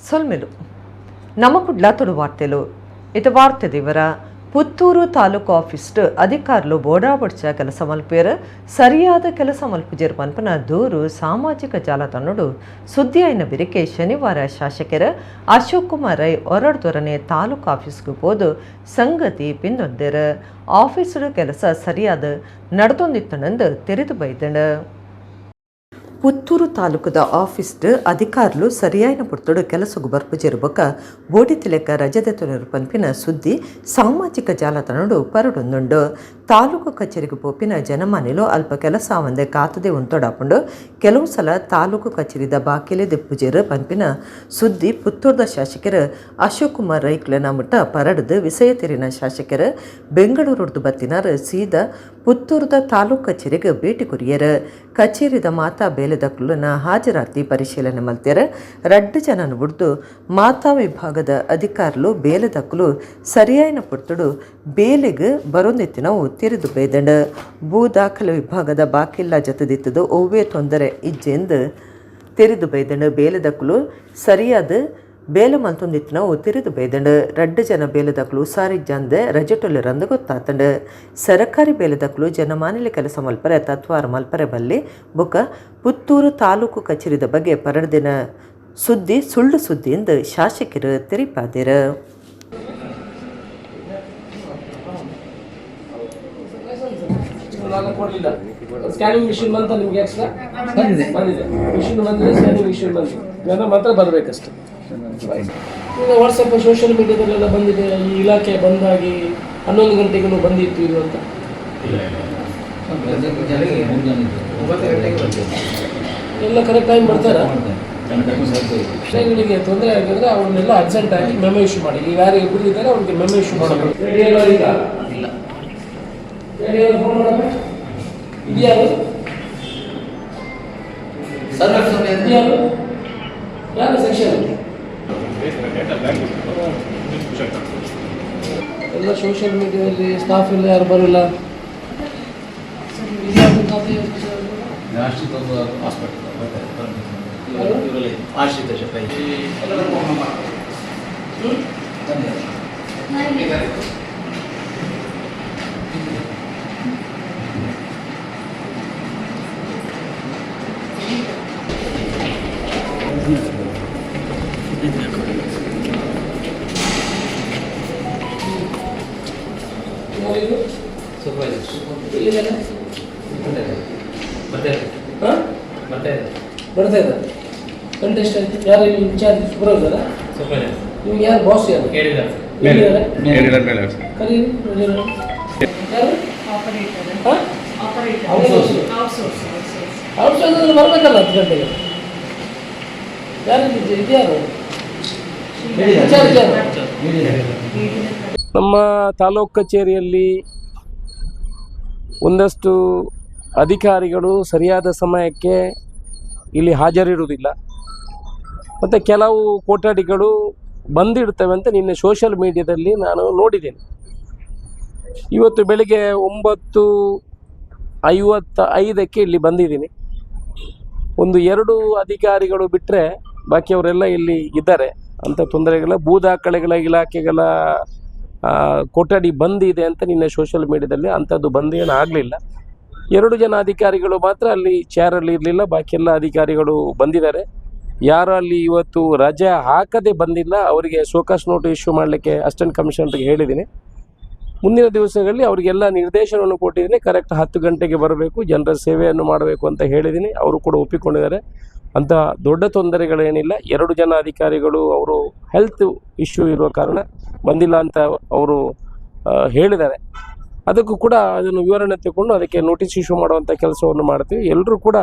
ಸೊಲ್ಮೆಲು. ನಮ್ಮ ಕುಡ್ಲ ತುಳು ವಾರ್ತೆಲು. ಇತ ವಾರ್ತೆ ದಿವರ. ಪುತ್ತೂರು ತಾಲೂಕು ಆಫೀಸ್ಡ್ ಅಧಿಕಾರಿಲು ಬೋಡಾಬೊಡ್ಚ ಕೆಲಸ ಮಲ್ಪೇರು, ಸರಿಯಾದ ಕೆಲಸ ಮಲ್ಪುಜೆರ್ ಪನ್ಪನ ದೂರು ಸಾಮಾಜಿಕ ಜಾಲತಾಣಡು ಸುದ್ದಿಯಾಯಿನ ಬೆರಿಕೆ ಶನಿವಾರ ಶಾಸಕರ ಅಶೋಕ್ ಕುಮಾರ್ ರೈ ಒರಡ್ದೊರನೆ ತಾಲೂಕು ಆಫೀಸ್ಗೆ ಪೋದು ಸಂಗತಿ ಪಿಂದೊಂದೆರ್. ಆಫೀಸ್ಡ್ ಕೆಲಸ ಸರಿಯಾದ ನಡತೊಂದಿತ್ತಣಂದು ತೆರೆದು ಬೈದಂಡು. ಪುತ್ತೂರು ತಾಲೂಕುದ ಆಫೀಸ್ಡ್ ಅಧಿಕಾರಿಲು ಸರಿಯಾಯಿನ ಪೊರ್ತುಡು ಕೆಲಸಗು ಬರ್ಪುಜೆರ್ ಬೊಕ್ಕ ಬೋಡಿತಿಲೆಕ್ಕ ರಜೆ ಪನ್ಪಿನ ಸುದ್ದಿ ಸಾಮಾಜಿಕ ಜಾಲತಾಣಡು ಪರಡೊಂದುಂಡು. ತಾಲೂಕು ಕಚೇರಿಗೆ ಪೋಪಿನ ಜನಮಾನಿಲು ಅಲ್ಪ ಕೆಲಸ ಆವಂದೆ ಕಾತದೆ ಉಂತೊಡಾಪುಂಡು. ಕೆಲವು ಸಲ ತಾಲೂಕು ಕಚೇರಿದ ಬಾಕಿಲೆ ದೆಪ್ಪುಜೆರ್ ಪನ್ಪಿನ ಸುದ್ದಿ ಪುತ್ತೂರ್ದ ಶಾಸಕರು ಅಶೋಕ್ ಕುಮಾರ್ ರೈಕ್ಲೆನ ಮುಟ್ಟ ಪರಡ್ದು, ವಿಷಯ ತೆರಿನ ಶಾಸಕರು ಬೆಂಗಳೂರುಡ್ದು ಬತ್ತಿನಾರ್ ಸೀದಾ ಪುತ್ತೂರುದ ತಾಲೂಕು ಕಚೇರಿಗೆ ಭೇಟಿ ಕೊರಿಯೆರ್. ಕಚೇರಿದ ಮಾತಾ ಬೇಲೆದಕ್ಲುನ ಹಾಜರಾತಿ ಪರಿಶೀಲನೆ ಮಲ್ತೆರ್. ರಡ್ಡ್ ಜನನ್ ಬುಡ್ದು ಮಾತಾ ವಿಭಾಗದ ಅಧಿಕಾರಿಲು, ಬೇಲೆದಕ್ಲು ಸರಿಯಾಯಿನ ಪೊರ್ತುಡು ಬೇಲೆಗ್ ಬರೊಂದಿತ್ತಿನವು ತೆರಿದು ಬೈದಂಡ್. ಭೂ ದಾಖಲೆ ವಿಭಾಗದ ಬಾಕಿಲ್ಲ ಜತದಿತ್ತದು ಒವ್ವೇ ತೊಂದರೆ ಇಜ್ಜೆಂದು ತೆರಿದು ಬೈದಂಡ್. ಬೇಲೆದಕ್ಲು ಸರಿಯಾದ ಬೇಲೆ ಮಲ್ತೊಂದಿತ್ತಿನವು ತೆರಿದು ಬೈದಂಡ್. ರಡ್ಡ್ ಜನ ಬೇಲೆದಕ್ಲು ಹುಸಾರಿಜ್ಜಂದೆ ರಜೆಟೊಲೆರಂದು ಗೊತ್ತಾತಂಡ್. ಸರಕಾರಿ ಬೇಲೆದಕ್ಲು ಜನಮಾನಿಲೆ ಕೆಲಸ ಮಲ್ಪರೆ ತತ್ವಾರ ಮಲ್ಪರೆ ಬಲ್ಲಿ ಬೊಕ ಪುತ್ತೂರು ತಾಲೂಕು ಕಚೇರಿದ ಬಗ್ಗೆ ಪರಡ್ದಿನ ಸುದ್ದಿ ಸುಳ್ಳು ಸುದ್ದಿ ಎಂದು ಶಾಸಕರು ತೆರಿಪಾದೆರ್. ನಾನು ಕೊಡಲಿಲ್ಲ. ಸ್ಕ್ಯಾನಿಂಗ್ ಮಿಷಿನ್ ಬಂತ ನಿಮ್ಗೆ? ಎಕ್ಸ್ಟ್ರಾ ಬಂದಿದೆ, ಮಿಷಿನ್ ಬಂದಿದೆ, ಸ್ಕ್ಯಾನಿಂಗ್ ಮಿಷಿನ್ ಬಂದಿದೆ. ಜನ ಮಾತ್ರ ಬರಬೇಕಷ್ಟೆ. ಈಗ ವಾಟ್ಸಪ್, ಸೋಷಿಯಲ್ ಮೀಡಿಯಾದಲ್ಲೆಲ್ಲ ಬಂದಿದೆ, ಈ ಇಲಾಖೆ ಬಂದಾಗಿ 11 ಗಂಟೆಗೂ ಬಂದಿತ್ತು ಇದು ಅಂತ. ಎಲ್ಲ ಕರೆಕ್ಟ್ ಟೈಮ್ ಬರ್ತಾರಾ? ವಿಷಯಗಳಿಗೆ ತೊಂದರೆ ಆಗಿದ್ರೆ ಅವ್ರನ್ನೆಲ್ಲ ಅರ್ಜೆಂಟ್ ಆಗಿ ಮೆಮೊ ಇಶ್ಯೂ ಮಾಡಿ. ಈಗ ಯಾರು ಇಬ್ಬರು ಇದ್ದಾರೆ, ಅವ್ರಿಗೆ ಮೆಮೊ ಇಶ್ಯೂ ಮಾಡಬೇಕು. ಇಲ್ಲ, ಫೋನ್ ಮಾಡಪ್ಪ. ಇದ್ಯಾರು? ಇದ್ಯಾರು? ಯಾರು ಸೆಕ್ಷನ್? ಎಲ್ಲ ಸೋಷಿಯಲ್ ಮೀಡಿಯಾದಲ್ಲಿ ಸ್ಟಾಫ್ ಎಲ್ಲ ಯಾರು ಬರೋಲ್ಲ. ಇದ್ಯಾವುದು ಖಾತೆ? ಯಾರು? ಆಶ್ರಿತ ಶೆಟ್ಟ. ಹ್ಮ್? ಯಾರಿದು? ಎಲ್ಲಿದ್ದಾರೆ? ಹಾ? ಬರ್ತಾ ಇದ್ದಾರೆ. ಗಂಟೆ ಎಷ್ಟಾಯ್ತು? ಯಾರು ಇಲ್ಲಿ ಇನ್ಚಾರ್ಜ್? ಸೂಪರ್ವೈಸರಾ? ನಿಮ್ಗೆ ಯಾರು ಬಾಸ್? ಯಾರು? ಎಲ್ಲಿದ್ದಾರೆ? ಕರೀರಿ. ಯಾರು? ಹಾ? ಔಟ್ಸೋರ್ಸ್. ಔಟ್ಸೋರ್ಸ್ ಅಂದ್ರೆ ಬರ್ಬೇಕಲ್ಲ 10 ಗಂಟೆಗೆ. ಯಾರು ಇದ್ಯಾರು? ಇನ್ಚಾರ್ಜ್ ಯಾರು? ನಮ್ಮ ತಾಲೂಕು ಕಚೇರಿಯಲ್ಲಿ ಒಂದಷ್ಟು ಅಧಿಕಾರಿಗಳು ಸರಿಯಾದ ಸಮಯಕ್ಕೆ ಇಲ್ಲಿ ಹಾಜರಿರುವುದಿಲ್ಲ ಮತ್ತು ಕೆಲವು ಕೊಠಡಿಗಳು ಬಂದಿರ್ತವೆ ಅಂತ ನಿನ್ನೆ ಸೋಷಿಯಲ್ ಮೀಡಿಯಾದಲ್ಲಿ ನಾನು ನೋಡಿದ್ದೇನೆ. ಇವತ್ತು ಬೆಳಿಗ್ಗೆ 9:55ಕ್ಕೆ ಇಲ್ಲಿ ಬಂದಿದ್ದೀನಿ. ಒಂದು ಎರಡು ಅಧಿಕಾರಿಗಳು ಬಿಟ್ಟರೆ ಬಾಕಿಯವರೆಲ್ಲ ಇಲ್ಲಿ ಇದ್ದಾರೆ ಅಂತ ತೊಂದರೆಗಳ. ಭೂ ದಾಖಲೆಗಳ ಇಲಾಖೆಗಳ ಕೊಠಡಿ ಬಂದಿದೆ ಅಂತ ನಿನ್ನೆ ಸೋಷಿಯಲ್ ಮೀಡಿಯಾದಲ್ಲಿ, ಅಂಥದ್ದು ಬಂದ್ ಏನು ಆಗಲಿಲ್ಲ. ಎರಡು ಜನ ಅಧಿಕಾರಿಗಳು ಮಾತ್ರ ಅಲ್ಲಿ ಚೇರಲ್ಲಿ ಇರಲಿಲ್ಲ. ಬಾಕಿ ಎಲ್ಲ ಅಧಿಕಾರಿಗಳು ಬಂದಿದ್ದಾರೆ. ಯಾರು ಅಲ್ಲಿ ಇವತ್ತು ರಜೆ ಹಾಕದೆ ಬಂದಿಲ್ಲ, ಅವರಿಗೆ ಶೋಕಾಸ್ ನೋಟ್ ಇಶ್ಯೂ ಮಾಡಲಿಕ್ಕೆ ಅಸಿಸ್ಟೆಂಟ್ ಕಮಿಷನರ್ಗೆ ಹೇಳಿದ್ದೀನಿ. ಮುಂದಿನ ದಿವಸಗಳಲ್ಲಿ ಅವರಿಗೆಲ್ಲ ನಿರ್ದೇಶನವನ್ನು ಕೊಟ್ಟಿದ್ದೀನಿ. ಕರೆಕ್ಟ್ 10 ಗಂಟೆಗೆ ಬರಬೇಕು, ಜನರ ಸೇವೆಯನ್ನು ಮಾಡಬೇಕು ಅಂತ ಹೇಳಿದ್ದೀನಿ. ಅವರು ಕೂಡ ಒಪ್ಪಿಕೊಂಡಿದ್ದಾರೆ. ಅಂಥ ದೊಡ್ಡ ತೊಂದರೆಗಳೇನಿಲ್ಲ. ಎರಡು ಜನ ಅಧಿಕಾರಿಗಳು ಅವರು ಹೆಲ್ತ್ ಇಶ್ಯೂ ಇರುವ ಕಾರಣ ಬಂದಿಲ್ಲ ಅಂತ ಅವರು ಹೇಳಿದ್ದಾರೆ. ಅದಕ್ಕೂ ಕೂಡ ಅದನ್ನು ವಿವರಣೆ ತಗೊಂಡು ಅದಕ್ಕೆ ನೋಟಿಸ್ ಇಶ್ಯೂ ಮಾಡುವಂಥ ಕೆಲಸವನ್ನು ಮಾಡ್ತೀವಿ. ಎಲ್ಲರೂ ಕೂಡ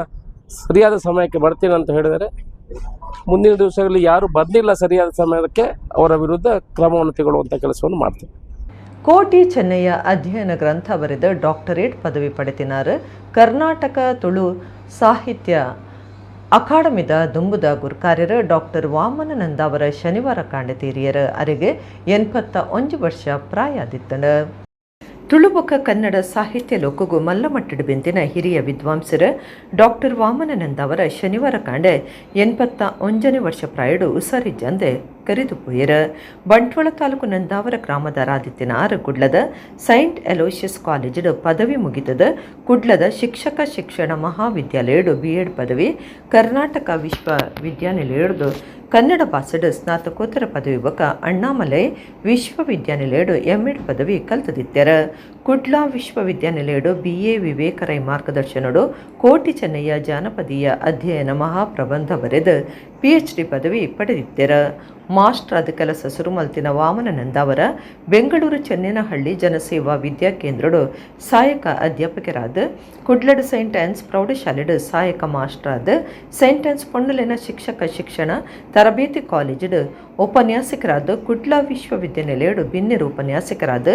ಸರಿಯಾದ ಸಮಯಕ್ಕೆ ಬರ್ತೀನಿ ಅಂತ ಹೇಳಿದ್ದಾರೆ. ಮುಂದಿನ ದಿವಸಗಳಲ್ಲಿ ಯಾರು ಬಂದಿಲ್ಲ ಸರಿಯಾದ ಸಮಯಕ್ಕೆ, ಅವರ ವಿರುದ್ಧ ಕ್ರಮವನ್ನು ತಗೊಳ್ಳುವಂಥ ಕೆಲಸವನ್ನು ಮಾಡ್ತೀವಿ. ಕೋಟಿ ಚೆನ್ನಯ್ಯ ಅಧ್ಯಯನ ಗ್ರಂಥ ಬರೆದ ಡಾಕ್ಟರೇಟ್ ಪದವಿ ಪಡೆತಿನಾರ್. ಕರ್ನಾಟಕ ತುಳು ಸಾಹಿತ್ಯ ಅಕಾಡೆಮಿದ ದುಂಬುದ ಗುರ್ಕಾರ್ಯರು ಡಾಕ್ಟರ್ ವಾಮನ ನಂದಾವರ ಶನಿವಾರ ಕಾಂಡೆ ತೀರಿಯರ್. ಅರೆಗೆ 81 ವರ್ಷ ಪ್ರಾಯಾದಿತ್ತಂಡ. ತುಳುಬೊಕ್ಕ ಕನ್ನಡ ಸಾಹಿತ್ಯ ಲೋಕಗೂ ಮಲ್ಲಮಟ್ಟಡು ಬೆಂದಿನ ಹಿರಿಯ ವಿದ್ವಾಂಸರ ಡಾಕ್ಟರ್ ವಾಮನನಂದ ಅವರ ಶನಿವಾರ ಕಾಂಡೆ 81ನೇ ವರ್ಷ ಪ್ರಾಯಡು ಉಸಾರಿಜ್ಜಂದೆ ಕರೆದು ಪೋಯರ. ಬಂಟ್ವಾಳ ತಾಲೂಕು ನಂದಾವರ ಗ್ರಾಮದ ರಾದಿತ್ತಿನ ಕುಡ್ಲದ ಸೈಂಟ್ ಅಲೋಷಿಯಸ್ ಕಾಲೇಜಿಡು ಪದವಿ ಮುಗಿತದ ಕುಡ್ಲದ ಶಿಕ್ಷಕ ಶಿಕ್ಷಣ ಮಹಾವಿದ್ಯಾಲಯಡು ಬಿ ಎಡ್ ಪದವಿ, ಕರ್ನಾಟಕ ವಿಶ್ವವಿದ್ಯಾನಿಲಯಡು ಕನ್ನಡ ಭಾಷೆಡು ಸ್ನಾತಕೋತ್ತರ ಪದವಿ ಬೊಕ್ಕ ಅಣ್ಣಾಮಲೈ ವಿಶ್ವವಿದ್ಯಾನಿಲಯಡು ಎಂ ಎಡ್ ಪದವಿ ಕಲ್ತದಿತ್ತರ. ಕುಡ್ಲ ವಿಶ್ವವಿದ್ಯಾನಿಲಯಡು ಬಿ ಎ ವಿವೇಕರೈ ಮಾರ್ಗದರ್ಶನಡು ಕೋಟಿ ಚೆನ್ನಯ್ಯ ಜಾನಪದೀಯ ಅಧ್ಯಯನ ಮಹಾಪ್ರಬಂಧ ಬರೆದು ಪಿಎಚ್ ಡಿ ಪದವಿ ಪಡೆದಿತ್ತರ. ಮಾಸ್ಟರ್ ಆದ ಕೆಲಸ ಸುರುಮಲ್ತಿನ ವಾಮನನಂದ ಅವರ ಬೆಂಗಳೂರು ಚೆನ್ನೇನಹಳ್ಳಿ ಜನಸೇವಾ ವಿದ್ಯಾ ಕೇಂದ್ರಡು ಸಹಾಯಕ ಅಧ್ಯಾಪಕರಾದ, ಕುಡ್ಲಡು ಸೈಂಟ್ ಆನ್ಸ್ ಪ್ರೌಢಶಾಲೆಡು ಸಹಾಯಕ ಮಾಸ್ಟರ್ ಆದ, ಸೈಂಟ್ ಆನ್ಸ್ ಪೊಣ್ಣುಲೆನ ಶಿಕ್ಷಕ ಶಿಕ್ಷಣ ತರಬೇತಿ ಕಾಲೇಜಿಡು ಉಪನ್ಯಾಸಕರಾದ, ಕುಡ್ಲ ವಿಶ್ವವಿದ್ಯಾನಿಲಯಡು ಬಿನ್ನೆರು ಉಪನ್ಯಾಸಕರಾದ,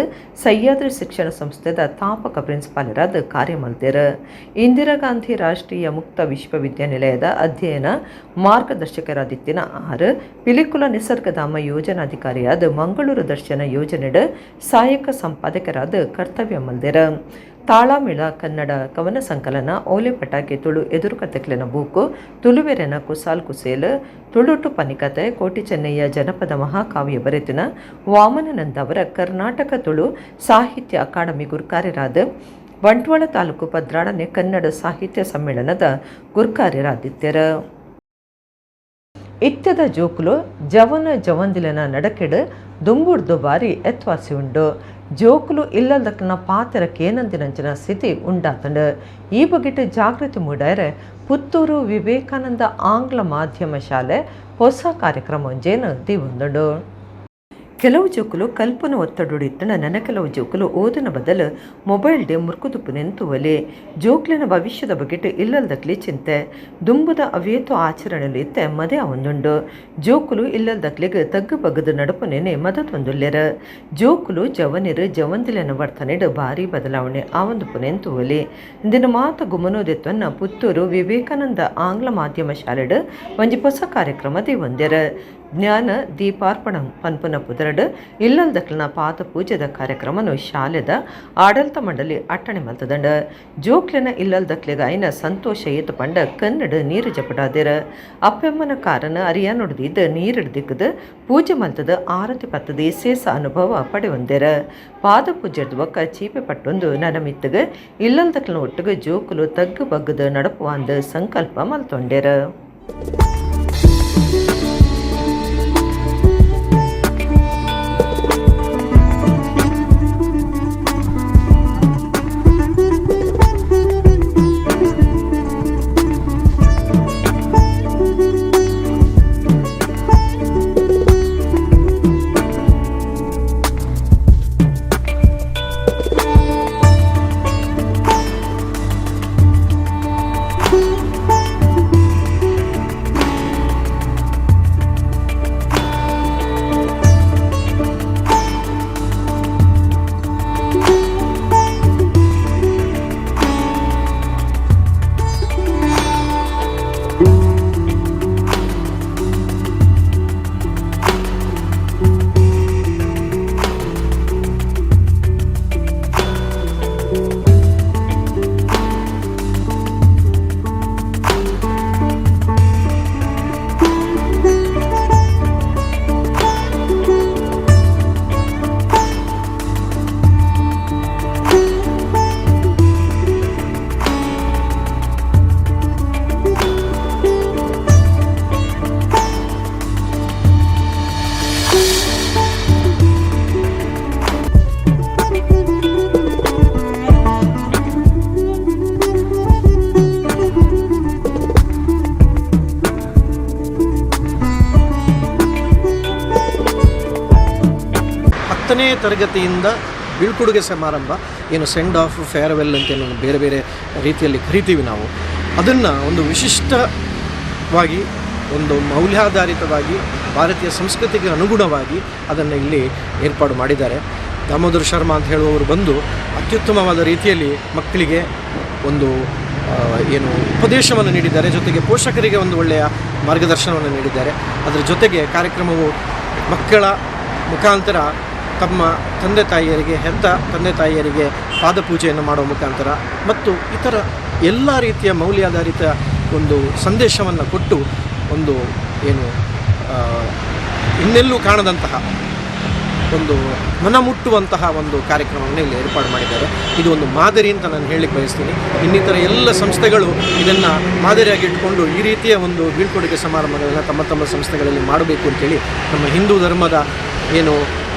ಸಹ್ಯಾದ್ರಿ ಶಿಕ್ಷಣ ಸಂಸ್ಥೆದ ತಾಪಕ ಪ್ರಿನ್ಸಿಪಾಲರಾದ ಕಾರ್ಯ ಮಲ್ತೆರ್. ಇಂದಿರಾ ಗಾಂಧಿ ರಾಷ್ಟ್ರೀಯ ಮುಕ್ತ ವಿಶ್ವವಿದ್ಯಾನಿಲಯದ ಅಧ್ಯಯನ ಮಾರ್ಗದರ್ಶಕರಾದಿತ್ತಿನ ಆರು ಪಿಲಿಕುಲ ನಿಸರ್ಗಧಾಮ ಯೋಜನಾಧಿಕಾರಿಯಾದ, ಮಂಗಳೂರು ದರ್ಶನ ಯೋಜನೆಡ್ ಸಹಾಯಕ ಸಂಪಾದಕರಾದ ಕರ್ತವ್ಯ ಮಲ್ದೆರ್. ತಾಳಾಮಿಳ ಕನ್ನಡ ಕವನ ಸಂಕಲನ, ಓಲೆ ಪಟಾಕಿ ತುಳು ಎದುರುಕತೆಕ್ಲೆನ ಬೂಕು, ತುಳುವೆರೆನ ಕುಸಾಲ್ ಕುಸೇಲ್ ತುಳುಟು ಪನಿಕತೆ, ಕೋಟಿ ಚೆನ್ನಯ್ಯ ಜನಪದ ಮಹಾಕಾವ್ಯ ಬರೆತಿನ ವಾಮನನಂದ ಅವರ ಕರ್ನಾಟಕ ತುಳು ಸಾಹಿತ್ಯ ಅಕಾಡೆಮಿ ಗುರ್ಕಾರ್ಯರಾದ, ಬಂಟ್ವಾಳ ತಾಲೂಕು 12ನೇ ಕನ್ನಡ ಸಾಹಿತ್ಯ ಸಮ್ಮೇಳನದ ಗುರ್ಕಾರ್ಯರಾದಿತ್ಯರ. ಇತ್ಯದ ಜೋಕುಲು ಜವನ ಜವಂದಿಲನ ನಡಕೆಡು ದುಂಬುಡ್ದು ಬಾರಿ ಎತ್ವಾಸಿ ಉಂಡು. ಜೋಕುಲು ಇಲ್ಲದಕ್ಕನ ಪಾತೆರಕ್ಕೇನಂದಿನಂಚಿನ ಸ್ಥಿತಿ ಉಂಡಾತಂಡು. ಈ ಬಗೆಟ್ ಜಾಗೃತಿ ಮೂಡಾಯರೆ ಪುತ್ತೂರು ವಿವೇಕಾನಂದ ಆಂಗ್ಲ ಮಾಧ್ಯಮ ಶಾಲೆ ಹೊಸ ಕಾರ್ಯಕ್ರಮ ಒಂಜೇನು ದೀವೊಂದುಂಡು. ಕೆಲವು ಜೋಕುಲು ಕಲ್ಪನ ಒತ್ತಡುಡಿತ್ತನ ನನ ಕೆಲವು ಜೋಕುಲು ಓದಿನ ಬದಲು ಮೊಬೈಲ್ ಡೆ ಮುರ್ಕುದುಪ್ಪು ನೆಂತುವಲೆ. ಜೋಕ್ಲಿನ ಭವಿಷ್ಯದ ಬಗೆಟ್ ಇಲ್ಲಲ್ದಕ್ಲಿ ಚಿಂತೆ. ದುಂಬುದ ಅವೇತು ಆಚರಣೆಲು ಇತ್ತೆ ಮದೆ ಒಂದುಂಡು. ಜೋಕುಲು ಇಲ್ಲಲ್ದಕ್ಲಿಗೆ ತಗ್ಗು ಬಗ್ಗದ ನಡಪುನೇನೆ ಮದತೊಂದುಲ್ಲೆರ. ಜೋಕುಲು ಜವನಿರು ಜವಂದಿಲೆನ ವರ್ತನೆಡು ಭಾರಿ ಬದಲಾವಣೆ ಆವಂದುಪ್ಪು ನೆಂತುವಲೆ. ಇಂದಿನ ಮಾತ ಗುಮನೋದೆತ್ವನ್ನ ಪುತ್ತೂರು ವಿವೇಕಾನಂದ ಆಂಗ್ಲ ಮಾಧ್ಯಮ ಶಾಲೆಡು ಒಂಜಿ ಹೊಸ ಕಾರ್ಯಕ್ರಮ ದೇವೊಂದೆರ. ಜ್ಞಾನ ದೀಪಾರ್ಪಣ ಪನ್ಪುನ ಪುದರಡು ಇಲ್ಲಲ್ದಕ್ಲನ ಪಾದ ಪೂಜೆದ ಕಾರ್ಯಕ್ರಮನು ಶಾಲೆದ ಆಡಳಿತ ಮಂಡಳಿ ಅಟ್ಟಣೆ ಮಲ್ತದಂಡ. ಜೋಕ್ಲೆನ ಇಲ್ಲಲ್ದಕ್ಲೆಗ ಐನ ಸಂತೋಷ ಏತು ಪಂಡ ಕನ್ನಡ ನೀರು ಜಪಡಾದಿರ. ಅಪ್ಪೆಮ್ಮನ ಕಾರನ ಅರಿಯಾನುಡ್ದಿದ್ದ ನೀರಿಡ್ದಿಕ್ಕದ ಪೂಜೆ ಮಲ್ತದ ಆರತಿ ಪತ್ತದ ಇಸೇಸ ಅನುಭವ ಪಡೆವೊಂದೆರ. ಪಾದ ಪೂಜೆರ್ದ ಬೊಕ್ಕ ಚೀಪೆ ಪಟ್ಟೊಂದು ನನಮಿತ್ತಗ ಇಲ್ಲಲ್ದಕ್ಲನ ಒಟ್ಟುಗ ಜೋಕುಲು ತಗ್ಗು ಬಗ್ಗದ ನಡಪುವಾಂದ ಸಂಕಲ್ಪ ಮಲ್ತೊಂಡೆರ. ಹತ್ತನೇ ತರಗತಿಯಿಂದ ಬೀಳ್ಕೊಡುಗೆ ಸಮಾರಂಭ ಏನು ಸೆಂಡ್ ಆಫ್ ಫೇರ್ವೆಲ್ ಅಂತ ಏನು ಬೇರೆ ಬೇರೆ ರೀತಿಯಲ್ಲಿ ಕರಿತೀವಿ ನಾವು, ಅದನ್ನು ಒಂದು ವಿಶಿಷ್ಟವಾಗಿ ಒಂದು ಮೌಲ್ಯಾಧಾರಿತವಾಗಿ ಭಾರತೀಯ ಸಂಸ್ಕೃತಿಗೆ ಅನುಗುಣವಾಗಿ ಅದನ್ನು ಇಲ್ಲಿ ಏರ್ಪಾಡು ಮಾಡಿದ್ದಾರೆ. ದಾಮೋದರ್ ಶರ್ಮಾ ಅಂತ ಹೇಳುವವರು ಬಂದು ಅತ್ಯುತ್ತಮವಾದ ರೀತಿಯಲ್ಲಿ ಮಕ್ಕಳಿಗೆ ಒಂದು ಏನು ಉಪದೇಶವನ್ನು ನೀಡಿದ್ದಾರೆ, ಜೊತೆಗೆ ಪೋಷಕರಿಗೆ ಒಂದು ಒಳ್ಳೆಯ ಮಾರ್ಗದರ್ಶನವನ್ನು ನೀಡಿದ್ದಾರೆ. ಅದರ ಜೊತೆಗೆ ಕಾರ್ಯಕ್ರಮವು ಮಕ್ಕಳ ಮುಖಾಂತರ ತಮ್ಮ ತಂದೆ ತಾಯಿಯರಿಗೆ, ಹೆತ್ತ ತಂದೆ ತಾಯಿಯರಿಗೆ ಪಾದಪೂಜೆಯನ್ನು ಮಾಡುವ ಮುಖಾಂತರ ಮತ್ತು ಇತರ ಎಲ್ಲ ರೀತಿಯ ಮೌಲ್ಯಾಧಾರಿತ ಒಂದು ಸಂದೇಶವನ್ನು ಕೊಟ್ಟು ಒಂದು ಏನು ಇನ್ನೆಲ್ಲೂ ಕಾಣದಂತಹ ಒಂದು ಮನಮುಟ್ಟುವಂತಹ ಒಂದು ಕಾರ್ಯಕ್ರಮವನ್ನು ಇಲ್ಲಿ ಏರ್ಪಾಡು ಮಾಡಿದ್ದಾರೆ. ಇದು ಒಂದು ಮಾದರಿ ಅಂತ ನಾನು ಹೇಳಲಿಕ್ಕೆ ಬಯಸ್ತೀನಿ. ಇನ್ನಿತರ ಎಲ್ಲ ಸಂಸ್ಥೆಗಳು ಇದನ್ನು ಮಾದರಿಯಾಗಿ ಇಟ್ಟುಕೊಂಡು ಈ ರೀತಿಯ ಒಂದು ಬೀಳ್ಕೊಡುಗೆ ಸಮಾರಂಭಗಳನ್ನು ತಮ್ಮ ತಮ್ಮ ಸಂಸ್ಥೆಗಳಲ್ಲಿ ಮಾಡಬೇಕು ಅಂತೇಳಿ ನಮ್ಮ ಹಿಂದೂ ಧರ್ಮದ ಏನು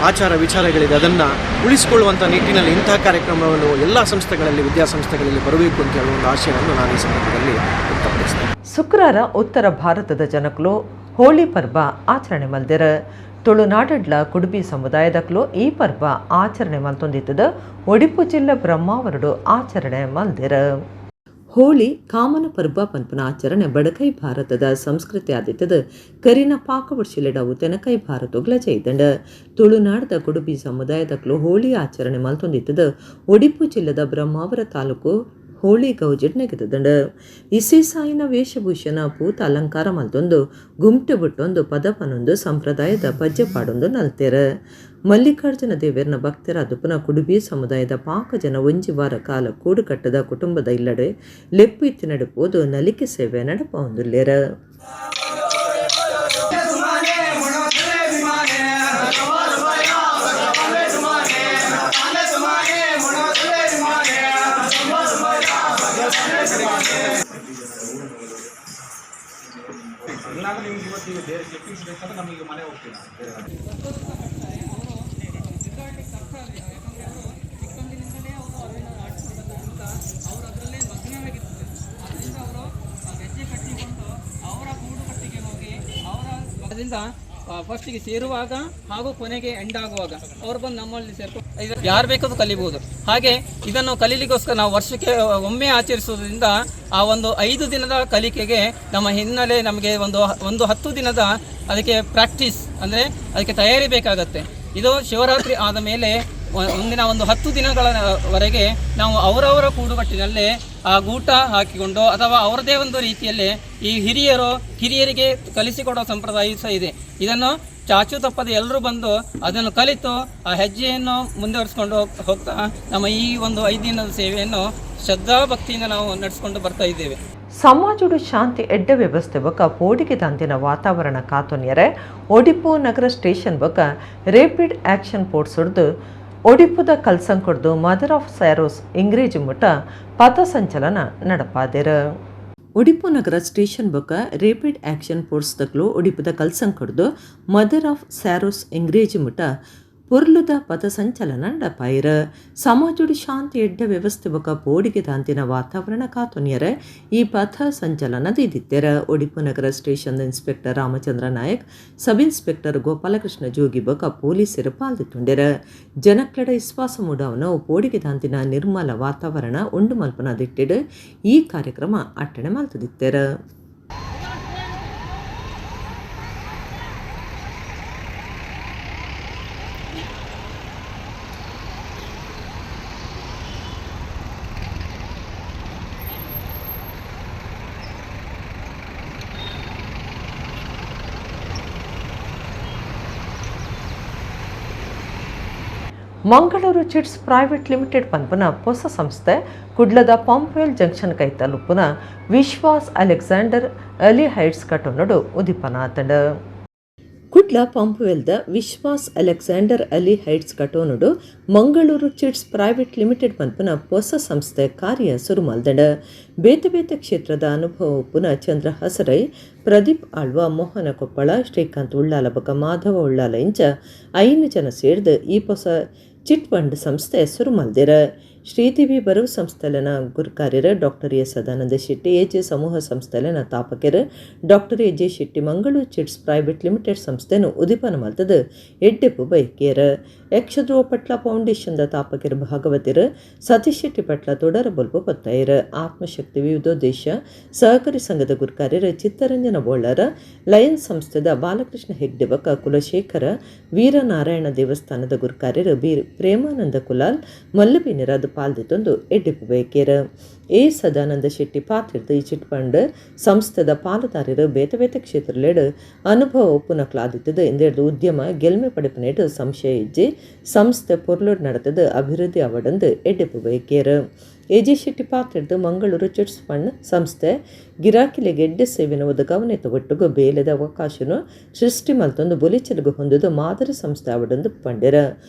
ಆಚಾರ ವಿಚಾರಗಳಿದೆ ಅದನ್ನು ಉಳಿಸಿಕೊಳ್ಳುವಂಥ ನಿಟ್ಟಿನಲ್ಲಿ ಇಂತಹ ಕಾರ್ಯಕ್ರಮವನ್ನು ಎಲ್ಲ ಸಂಸ್ಥೆಗಳಲ್ಲಿ, ವಿದ್ಯಾಸಂಸ್ಥೆಗಳಲ್ಲಿ ಬರಬೇಕು ಅಂತ ಹೇಳುವ ಒಂದು ಆಶಯವನ್ನು ನಾನು ಈ ಸಂದರ್ಭದಲ್ಲಿ ವ್ಯಕ್ತಪಡಿಸ್ತೇನೆ. ಶುಕ್ರವಾರ ಉತ್ತರ ಭಾರತದ ಜನಕಲು ಹೋಳಿ ಪರ್ವ ಆಚರಣೆ ಮಲ್ದೆರ. ತುಳುನಾಡಡ್ಲ ಕುಡುಬಿ ಸಮುದಾಯದಕ್ಲು ಈ ಪರ್ವ ಆಚರಣೆ ಮಲ್ತೊಂದಿತ್ತದ. ಒಡಿಪು ಜಿಲ್ಲೆ ಬ್ರಹ್ಮಾವರಡು ಆಚರಣೆ ಮಲ್ದೆರ. ಹೋಳಿ ಕಾಮನ ಪರ್ವ ಪನ್ಪುನ ಆಚರಣೆ ಬಡಕೈ ಭಾರತದ ಸಂಸ್ಕೃತಿ ಆದಿತ್ತದ. ಕರಿನ ಪಾಕವರ್ಷಿಲೆಡವು ತೆನಕೈ ಭಾರತೊಗ್ಲ ಜೈದಂಡ. ತುಳುನಾಡದ ಕುಡುಬಿ ಸಮುದಾಯದಕ್ಲು ಹೋಳಿ ಆಚರಣೆ ಮಲ್ತೊಂದಿತ್ತದ. ಒಡಿಪು ಜಿಲ್ಲೆದ ಬ್ರಹ್ಮಾವರ ತಾಲೂಕು ಹೋಳಿ ಗೌಜಿಡ್ ನೆಗೆದದಂಡ. ಇಸೇಸಾಯಿನ ವೇಷಭೂಷಣ ಪೂತ ಅಲಂಕಾರ ಮಲ್ತೊಂದು ಗುಮ್ಟೆ ಬುಟ್ಟೊಂದು ಪದಪನೊಂದು ಸಂಪ್ರದಾಯದ ಪಜ್ಜೆ ಪಾಡೊಂದು ನಲ್ತೇರ. ಮಲ್ಲಿಕಾರ್ಜುನ ದೇವೆರ್ನ ಭಕ್ತರ ದುಪನ ಕುಡುಬಿ ಸಮುದಾಯದ ಪಾಕ ಜನ ಒಂಜಿ ವಾರ ಕಾಲ ಕೂಡುಕಟ್ಟದ ಕುಟುಂಬದ ಇಲ್ಲಡೆ ಲೆಪ್ಪು ಇತ್ತಿ ನಡುಪೋದು ನಲಿಕೆ ಸೇವೆ ನಡಪೊಂದುಲ್ಲೇರ. ಅದರಿಂದ ಫಸ್ಟಿಗೆ ಸೇರುವಾಗ ಹಾಗೂ ಕೊನೆಗೆ ಎಂಡ್ ಆಗುವಾಗ ಅವರು ಬಂದು ನಮ್ಮಲ್ಲಿ ಸೇರ್ಕೊಂಡು ಯಾರು ಬೇಕಾದ್ರೂ ಕಲಿಬಹುದು. ಹಾಗೆ ಇದನ್ನು ಕಲೀಲಿಕ್ಕೋಸ್ಕರ ನಾವು ವರ್ಷಕ್ಕೆ ಒಮ್ಮೆ ಆಚರಿಸುವುದರಿಂದ ಆ ಒಂದು 5 ದಿನದ ಕಲಿಕೆಗೆ ನಮ್ಮ ಹಿನ್ನೆಲೆ ನಮಗೆ ಒಂದು ಒಂದು 10 ದಿನದ ಅದಕ್ಕೆ ಪ್ರಾಕ್ಟೀಸ್ ಅಂದರೆ ಅದಕ್ಕೆ ತಯಾರಿ ಬೇಕಾಗತ್ತೆ. ಇದು ಶಿವರಾತ್ರಿ ಆದ ಮೇಲೆ ಒಂದಿನ ಒಂದು 10 ದಿನಗಳವರೆಗೆ ನಾವು ಅವರವರ ಕೂಡುಗಟ್ಟಿನಲ್ಲೇ ಆ ಗೂಟ ಹಾಕಿಕೊಂಡು ಅಥವಾ ಅವರದೇ ಒಂದು ರೀತಿಯಲ್ಲಿ ಈ ಹಿರಿಯರು ಕಿರಿಯರಿಗೆ ಕಲಿಸಿಕೊಡೋ ಸಂಪ್ರದಾಯ ಸಹ ಇದೆ. ಇದನ್ನು ಚಾಚು ತಪ್ಪದೆ ಎಲ್ಲರೂ ಬಂದು ಅದನ್ನು ಕಲಿತು ಆ ಹೆಜ್ಜೆಯನ್ನು ಮುಂದುವರಿಸಿಕೊಂಡು ಹೋಗ್ತಾ ನಮ್ಮ ಈ ಒಂದು 5 ದಿನದ ಸೇವೆಯನ್ನು ಶ್ರದ್ಧಾಭಕ್ತಿಯಿಂದ ನಾವು ನಡೆಸಿಕೊಂಡು ಬರ್ತಾ ಇದ್ದೇವೆ. ಸಮಾಜಡು ಶಾಂತಿ ಎಡ್ಡ ವ್ಯವಸ್ಥೆ ಬೊಕ್ಕ ಪೋಡಿಗೆ ದಂತಿನ ವಾತಾವರಣ ಕಾತೊನ್ಯರೆ ಒಡಿಪು ನಗರ ಸ್ಟೇಷನ್ ಬೊಕ್ಕ rapid action force ಹೊಡೆದು ಒಡಿಪುದ ಕಲ್ಸಂಕೊಡ್ದು ಮದರ್ ಆಫ್ ಸ್ಯಾರೋಸ್ ಇಂಗ್ರೇಜಿ ಮುಟ ಪಥಸಂಚಲನ ನಡಪಾದೆರ. ಒಡಿಪು ನಗರ ಸ್ಟೇಷನ್ ಬೊಕ್ಕ rapid action force ತಕ್ಲು ಒಡಿಪುದ ಕಲ್ಸಂಕೊಡ್ದು ಮದರ್ ಆಫ್ ಸ್ಯಾರೋಸ್ ಇಂಗ್ರೇಜಿ ಮುಟ ಪೊರ್ಲುದ ಪಥಸಂಚಲನ ನಡಪಾಯಿರ. ಸಮಾಜುಡು ಶಾಂತಿ ಎಡ್ಡ ವ್ಯವಸ್ಥೆ ಬೊಕ್ಕ ಪೋಡಿಗೆ ದಾಂತಿನ ವಾತಾವರಣ ಕಾತೊನ್ಯರ ಈ ಪಥ ಸಂಚಲನ ದಿದಿತ್ತೆರ. ಒಡಿಪು ನಗರ station inspector Ramachandra Nayak, sub inspector Gopalakrishna Jogi ಬೊಕ್ಕ ಪೊಲೀಸರು ಪಾಲ್ದಿತ್ತುಂಡೆರ. ಜನಕ್ಲೆಡ ವಿಶ್ವಾಸ ಮೂಡವನ ಪೋಡಿಗೆ ದಾಂತಿನ ನಿರ್ಮಲ ವಾತಾವರಣ ಉಂಡು ಮಲ್ಪನ ದಿಟ್ಟಿಡು ಈ ಕಾರ್ಯಕ್ರಮ ಅಟ್ಟಣೆ ಮಲ್ತದಿತ್ತೆರ. ಮಂಗಳೂರು chits private limited ಪನ್ಪುನ ಹೊಸ ಸಂಸ್ಥೆ ಕುಡ್ಲದ ಪಂಪ್ವೆಲ್ ಜಂಕ್ಷನ್ ಕೈತಲುಪ್ಪುನ ವಿಶ್ವಾಸ್ ಅಲೆಕ್ಸಾಂಡರ್ ಅಲಿ ಹೈಟ್ಸ್ ಕಟ್ಟೊನಡು ಉದಿಪನಾತಂಡ. ಕುಡ್ಲ ಪಂಪ್ವೆಲ್ದ ವಿಶ್ವಾಸ್ ಅಲೆಕ್ಸಾಂಡರ್ ಅಲಿ ಹೈಟ್ಸ್ ಕಟೋನುಡು ಮಂಗಳೂರು chits private limited ಪನ್ಪುನ ಹೊಸ ಸಂಸ್ಥೆ ಕಾರ್ಯ ಸುರು ಮಲ್ದಂಡ. ಬೇತೆ ಬೇತೆ ಕ್ಷೇತ್ರದ ಅನುಭವ ಉಪ್ಪುನ ಚಂದ್ರ ಹಸರೈ, ಪ್ರದೀಪ್ ಆಳ್ವ, ಮೋಹನ ಕೊಪ್ಪಳ, ಶ್ರೀಕಾಂತ್ ಉಳ್ಳಾಲ ಬೊಕ ಮಾಧವ ಉಳ್ಳಾಲ ಇಂಚ 5 ಜನ ಸೇರ್ದು ಈ ಹೊಸ ಚಿಟ್ ಫಂಡ್ ಸಂಸ್ಥೆ ಸುರು ಮಲ್ದೆರ. ಶ್ರೀದೇವಿ ಬರವು ಸಂಸ್ಥೆಲನ ಗುರುಕಾರ್ಯರ doctor A Sadananda Shetty, A J ಸಮೂಹ ಸಂಸ್ಥೆಲನ ತಾಪಕೆರ್ doctor A J Shetty Mangaluru chits private limited ಸಂಸ್ಥೆನು ಉದಿಪನ ಮಲ್ತದ ಎಡ್ಡೆಪು ಬೈಕೇರ್. ಯಕ್ಷಧ್ರುವ ಪಟ್ಲ ಫೌಂಡೇಶನ್ದ ತಾಪಕೆರ್ ಭಾಗವತಿರ್ ಸತೀಶ್ ಶೆಟ್ಟಿ ಪಟ್ಲ ತೊಡರ ಬೊಲ್ಪು ಪತ್ತೈರ್. ಆತ್ಮಶಕ್ತಿ ವಿವಿಧೋದ್ದೇಶ ಸಹಕಾರಿ ಸಂಘದ ಗುರುಕಾರ್ಯರ್ ಚಿತ್ತರಂಜನ ಬೋಳರ, ಲಯನ್ ಸಂಸ್ಥೆದ ಬಾಲಕೃಷ್ಣ ಹೆಗ್ಡೆ ಬಕ ಕುಲಶೇಖರ, ವೀರನಾರಾಯಣ ದೇವಸ್ಥಾನದ ಗುರುಕಾರ್ಯರ್ ಬಿ ಪ್ರೇಮಾನಂದ ಕುಲಾಲ್ ಮಲ್ಲಬಿನರಾದ ಪಾಲ್ದಿತ್ತೊಂದು ಎಡ್ಡೆಪು ಬೈಕೇರ್. A Sadananda Shetty ಪಾತಿರ್ದು ಈ ಚಿಟ್ ಫಂಡ್ ಸಂಸ್ಥೆದ ಪಾಲುದಾರರು ಬೇತೆ ಬೇತೆ ಕ್ಷೇತ್ರಲೆಡ್ ಅನುಭವ ಒಪ್ಪುನಕ್ಲಾದಿತ್ತದು ಎಂದೆರ್ದು ಉದ್ಯಮ ಗೆಲ್ಮೆ ಪಡೆಪನೇಟ್ ಸಂಶಯ ಇಜ್ಜಿ ಸಂಸ್ಥೆ ಪೊರ್ಲುಡ್ நடத்தது ಅಭಿವೃದ್ಧಿ ಅವಡಂದು ಎಡ್ಡೆಪ್ಪು ಬಯಕೇರು. ಎಜೆ ಶೆಟ್ಟಿ ಪಾತ್ರೆಡ್ದು ಮಂಗಳೂರು ಚಿಟ್ಸ್ ಫಂಡ್ ಸಂಸ್ಥೆ ಗಿರಾಕಿಲೆಗ್ ಎಡ್ಡೆ ಸೇವೆನ ಒದಗಾವನೆತ ಒಟ್ಟುಗು ಬೇಲೆದ ಅವಕಾಶನು ಸೃಷ್ಟಿ ಮಲ್ತೊಂದು ಬೊಲಿಚೆಲುಗು ಹೊಂದುದು ಮಾದರಿ ಸಂಸ್ಥೆ ಅವಡಂದು ಪಂಡೆರ.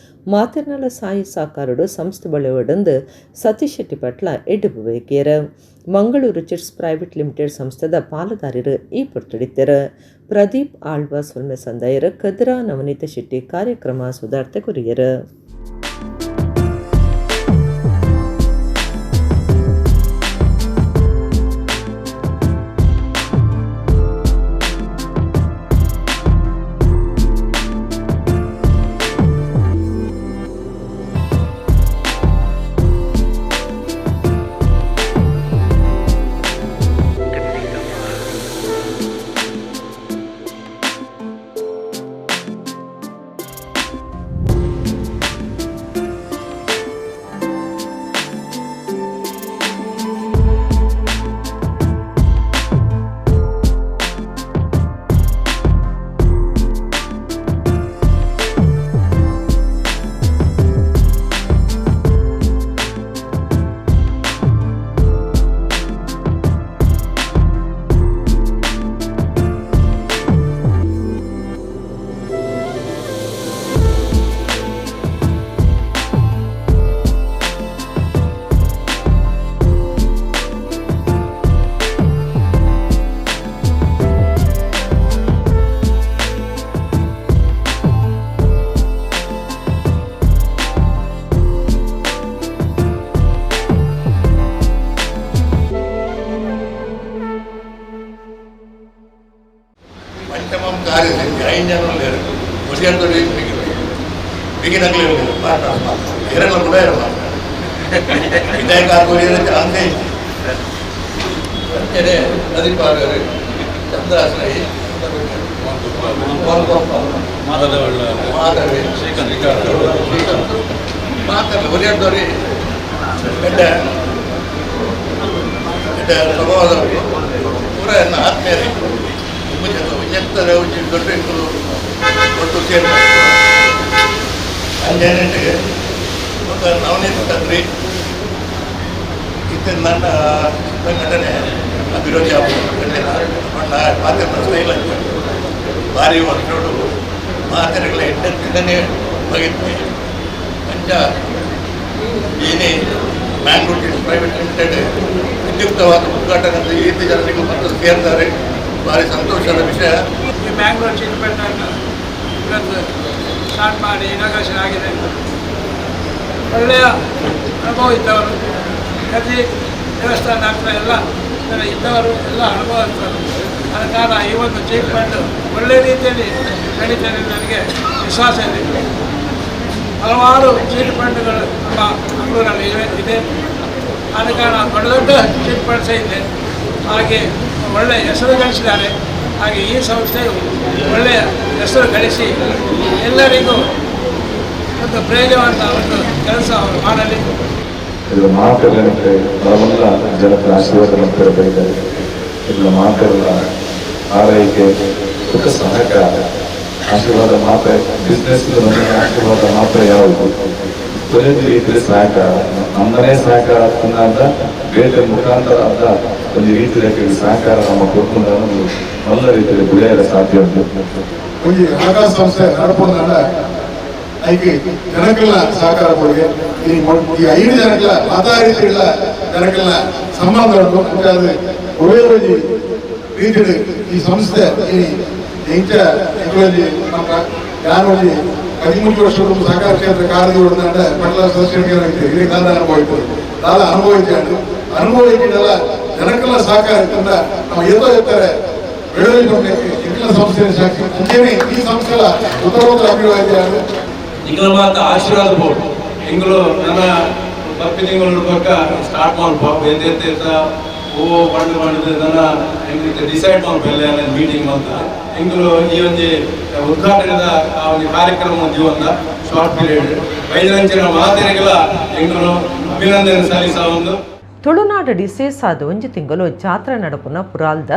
ಮಾತೆರ್ನಲ ಸಾಯಿ ಸಾಕಾರುಡು ಸಂಸ್ಥೆ ಬಳೆವಡಂದು Satish Shetty Patla ಎಡ್ಡೆಪ್ಪು ಬಯಕೇರ. Mangaluru chits private limited ಸಂಸ್ಥೆದ ಪಾಲುದಾರರು ಈ ಪೊರ್ತುಡಿತ್ತೆರ್. ಪ್ರದೀಪ್ ಆಳ್ವ ಸೊಲ್ಮೆ ಸಂದಾಯರು. ಕದ್ರಾ ನವನೀತ ಶೆಟ್ಟಿ ಕಾರ್ಯಕ್ರಮ ಸುಧಾರ್ತೆ ಕೊರಿಯರು. ಪಂಚಮಂ ಕಾರ್ಯಸಮಿತಿ ಐದು ಜನ ಉಲ್ಲೇರು ಒರಿಯಂತೊಡಿ ಬಿಗಿನಗ್ಲೇ ಉಲ್ಲೇರು ಎರಡ್ಲ ಕೂಡ ಎರ ಇದೇ ಕಾರ್ ಕೊರಿಯರ ಚಾನ್ಸೇ ಇಜ್ಜಿ. ಅಂಚನೆ ಪ್ರದೀಪಾಗರು ಚಂದ್ರಾಸನ ಮಾಧವಿ ಶ್ರೀಕಾಂತ್ ಮಾತಾಡಲಿ ಒರಿಯಂತೊಡಿ ಎಡ್ಡೆ ಎಡ್ಡೆ ಸ್ವಭಾವದವರು ಪೂರ ಎನ್ನ ಆತ್ಮೀಯರೇ. ವಿಜಯತ್ತರ ದೊಡ್ಡ ಇಂಕುಲು ಒಟ್ಟು ಸೇರಿ ಅಂಜನೆಟ್ ಬೊಕ್ಕ ನವನೀತ ತಂತ್ರಿ ಇತ್ತೆ ನನ್ನ ಸಂಘಟನೆ ಅಭಿರುಚಿ ಆಪುಂಡು. ಪಂಡ ಪಾತೆರ್ನ ಸ್ಟೈಲ್ ಅಂಚ ಭಾರಿ ವರ್ಷೋಡು ಮಾತೆರೆಗಳ ಎಡ್ಡೆ ಬಗೆತ್ತಿ. ಅಂಚ ಏನೇ ಮ್ಯಾಂಗ್ಳೂರ್ chits private limited ವಿದ್ಯುಕ್ತವಾದ ಉದ್ಘಾಟನೆ ಈ ಜನರಿಗೂ ಮತ್ತು ಸೇರ್ತಾರೆ, ಭಾರಿ ಸಂತೋಷದ ವಿಷಯ. ಈ ಮ್ಯಾಂಗ್ಳೂರ್ ಚಿಟ್ ಫಂಡನ್ನು ಇವತ್ತು ಸ್ಟಾರ್ಟ್ ಮಾಡಿ ಇನಾಗ್ರೇಷನ್ ಆಗಿದೆ. ಒಳ್ಳೆಯ ಅನುಭವ ಇದ್ದವರು, ಪ್ರತಿ ದೇವಸ್ಥಾನ ಹತ್ರ ಎಲ್ಲ ಜನ ಇದ್ದವರು, ಎಲ್ಲ ಅನುಭವ ಇದ್ದವರು. ಆದ ಕಾರಣ ಈ ಒಂದು ಚಿಟ್ ಫಂಡ್ ಒಳ್ಳೆಯ ರೀತಿಯಲ್ಲಿ ನಡೀತದೆ ನನಗೆ ವಿಶ್ವಾಸ ಇದೆ. ಹಲವಾರು ಚೀಟ್ ಫಂಡ್ಗಳು ನಮ್ಮ ಮಂಗಳೂರಲ್ಲಿ ಇದೆ. ಆದ ಕಾರಣ ದೊಡ್ಡ ದೊಡ್ಡ ಚೀಟ್ ಫಂಡ್ಸೇ ಇದೆ. ಹಾಗೆ ಒಳ್ಳೆಯ ಹೆಸರು ಗಳಿಸಿದ್ದಾರೆ. ಹಾಗೆ ಈ ಸಂಸ್ಥೆಯು ಒಳ್ಳೆಯ ಹೆಸರು ಗಳಿಸಿ ಎಲ್ಲರಿಗೂ ಒಂದು ಪ್ರಯೋಜನವಂತ ಒಂದು ಕೆಲಸ ಅವರು ಮಾಡಲಿ. ಇದು ಮಾತೆಲ್ಲ ಬಲವಲ್ಲ ಜನತೆ ಆಶೀರ್ವಾದ ಮಾಡ್ತಾರೆ ಬೈತಾರೆ. ಇಲ್ಲ ಮಾತೆಲ್ಲ ಆರೈಕೆ ಸುಖ ಸಹಕಾರ ಆಶೀರ್ವಾದ ಮಾತ್ರ, ಬಿಸ್ನೆಸ್ ಆಶೀರ್ವಾದ ಮಾತ್ರ ಯಾವುದು ತೊಂದರೆ ರೀತಿಯಲ್ಲಿ ಸಹಕಾರ ನಮ್ಮನೇ ಸಹಕಾರ ಅಂತ ಬೇರೆ ಮುಖಾಂತರ ಅಂತ ಒಂದು ರೀತಿಯ ಸಹಕಾರ ನಮ್ಮ ಕೊಡ್ಕೊಂಡು നല്ല ರೀತಿಯಲ್ಲಿ ಬೆಳೆಯಲು ಸಾಧ್ಯ ಉಂಟು. ಒಂಜಿ ಹಣಕಾಸು ಸಂಸ್ಥೆ ನಡಪುಂಡ ಐಕ್ ಜನಕ್ಕೆಲ್ಲ ಸಹಕಾರ ಕೊಡುಗೆ ಈ ಈ 5 ಜನಕ್ಕೆಲ್ಲ ಮಾತಾ ರೀತಿയുള്ള ಜನಕ್ಕೆಲ್ಲ ಸಂಬಂಧ ಉಂಟು. ಅಂಚಾದ ಒಳ್ಳೆಯ ಒಂಜಿ ರೀತಿಯಲ್ಲಿ ಈ ಸಂಸ್ಥೆ ಈ ಎಂಚ ಎಂಕುಲೊಂಜಿ ನಮ್ಮ ಯಾರು ಒಂಜಿ 13 ವರ್ಷ ಸಹಕಾರ ಕ್ಷೇತ್ರ ಕಾರ್ಯದ ಮಂಡಲ ಸದಸ್ಯರಿಗೆ ಇದಕ್ಕೆ ದಾದ ಅನುಭವ ಇತ್ತು, ದಾದ ಅನುಭವ ಇತ್ತು. ಅನುಭವ ಇಟ್ಟಿದ್ದಲ್ಲ ಜನಕ್ಕೆಲ್ಲ ಸಹಕಾರ ಇತ್ತಂದ ನಮ್ಮ ಏತೋ ಇರ್ತಾರೆ ಬೆಳವಣಿಗೆ ಎಂಕಲ ಸಂಸ್ಥೆ ಸಾಕ್ಷಿ ಅಂಚೆನೆ ಈ ಸಂಸ್ಥೆಲ ಉತ್ತರೋತ್ತರ ಅಭಿವೃದ್ಧಿ ಆಗಿದೆ. ಎಂಗ್ಲ ಮಾತ ಆಶೀರ್ವಾದ ಬೋರ್ಡ್ ಎಂಗಳು ನನ್ನ ಬರ್ಪಿ ತಿಂಗಳು ಪಕ್ಕ ಸ್ಟಾರ್ಟ್ ಮಲ್ಪ ಎಂತೆಂತ ಓ ಪಂಡು ಪಂಡು ನನ್ನ ಎಂಗ್ಲಿಕ್ಕೆ ಡಿಸೈಡ್ ಮಲ್ಪ ಎಲ್ಲ ಮೀಟಿಂಗ್ ಮಲ್ತದೆ. ಎಂಗಳು ಈ ಒಂಜಿ ಉದ್ಘಾಟನೆದ ಆ ಒಂದು ಕಾರ್ಯಕ್ರಮ ಜೀವನದ ಶಾರ್ಟ್ ಪೀರಿಯಡ್ ಬೈದಂಚಿನ ಮಾತೆರೆಗೆಲ್ಲ ಎಂಗಳು ಅಭಿನಂದನೆ ಸಲ್ಲಿಸ ಒಂದು. Tulunadu ಡಿಸೇಸಾದ ಒಂಜಿ ತಿಂಗಳು ಜಾತ್ರೆ ನಡಪುನ ಪುರಾಲ್ದ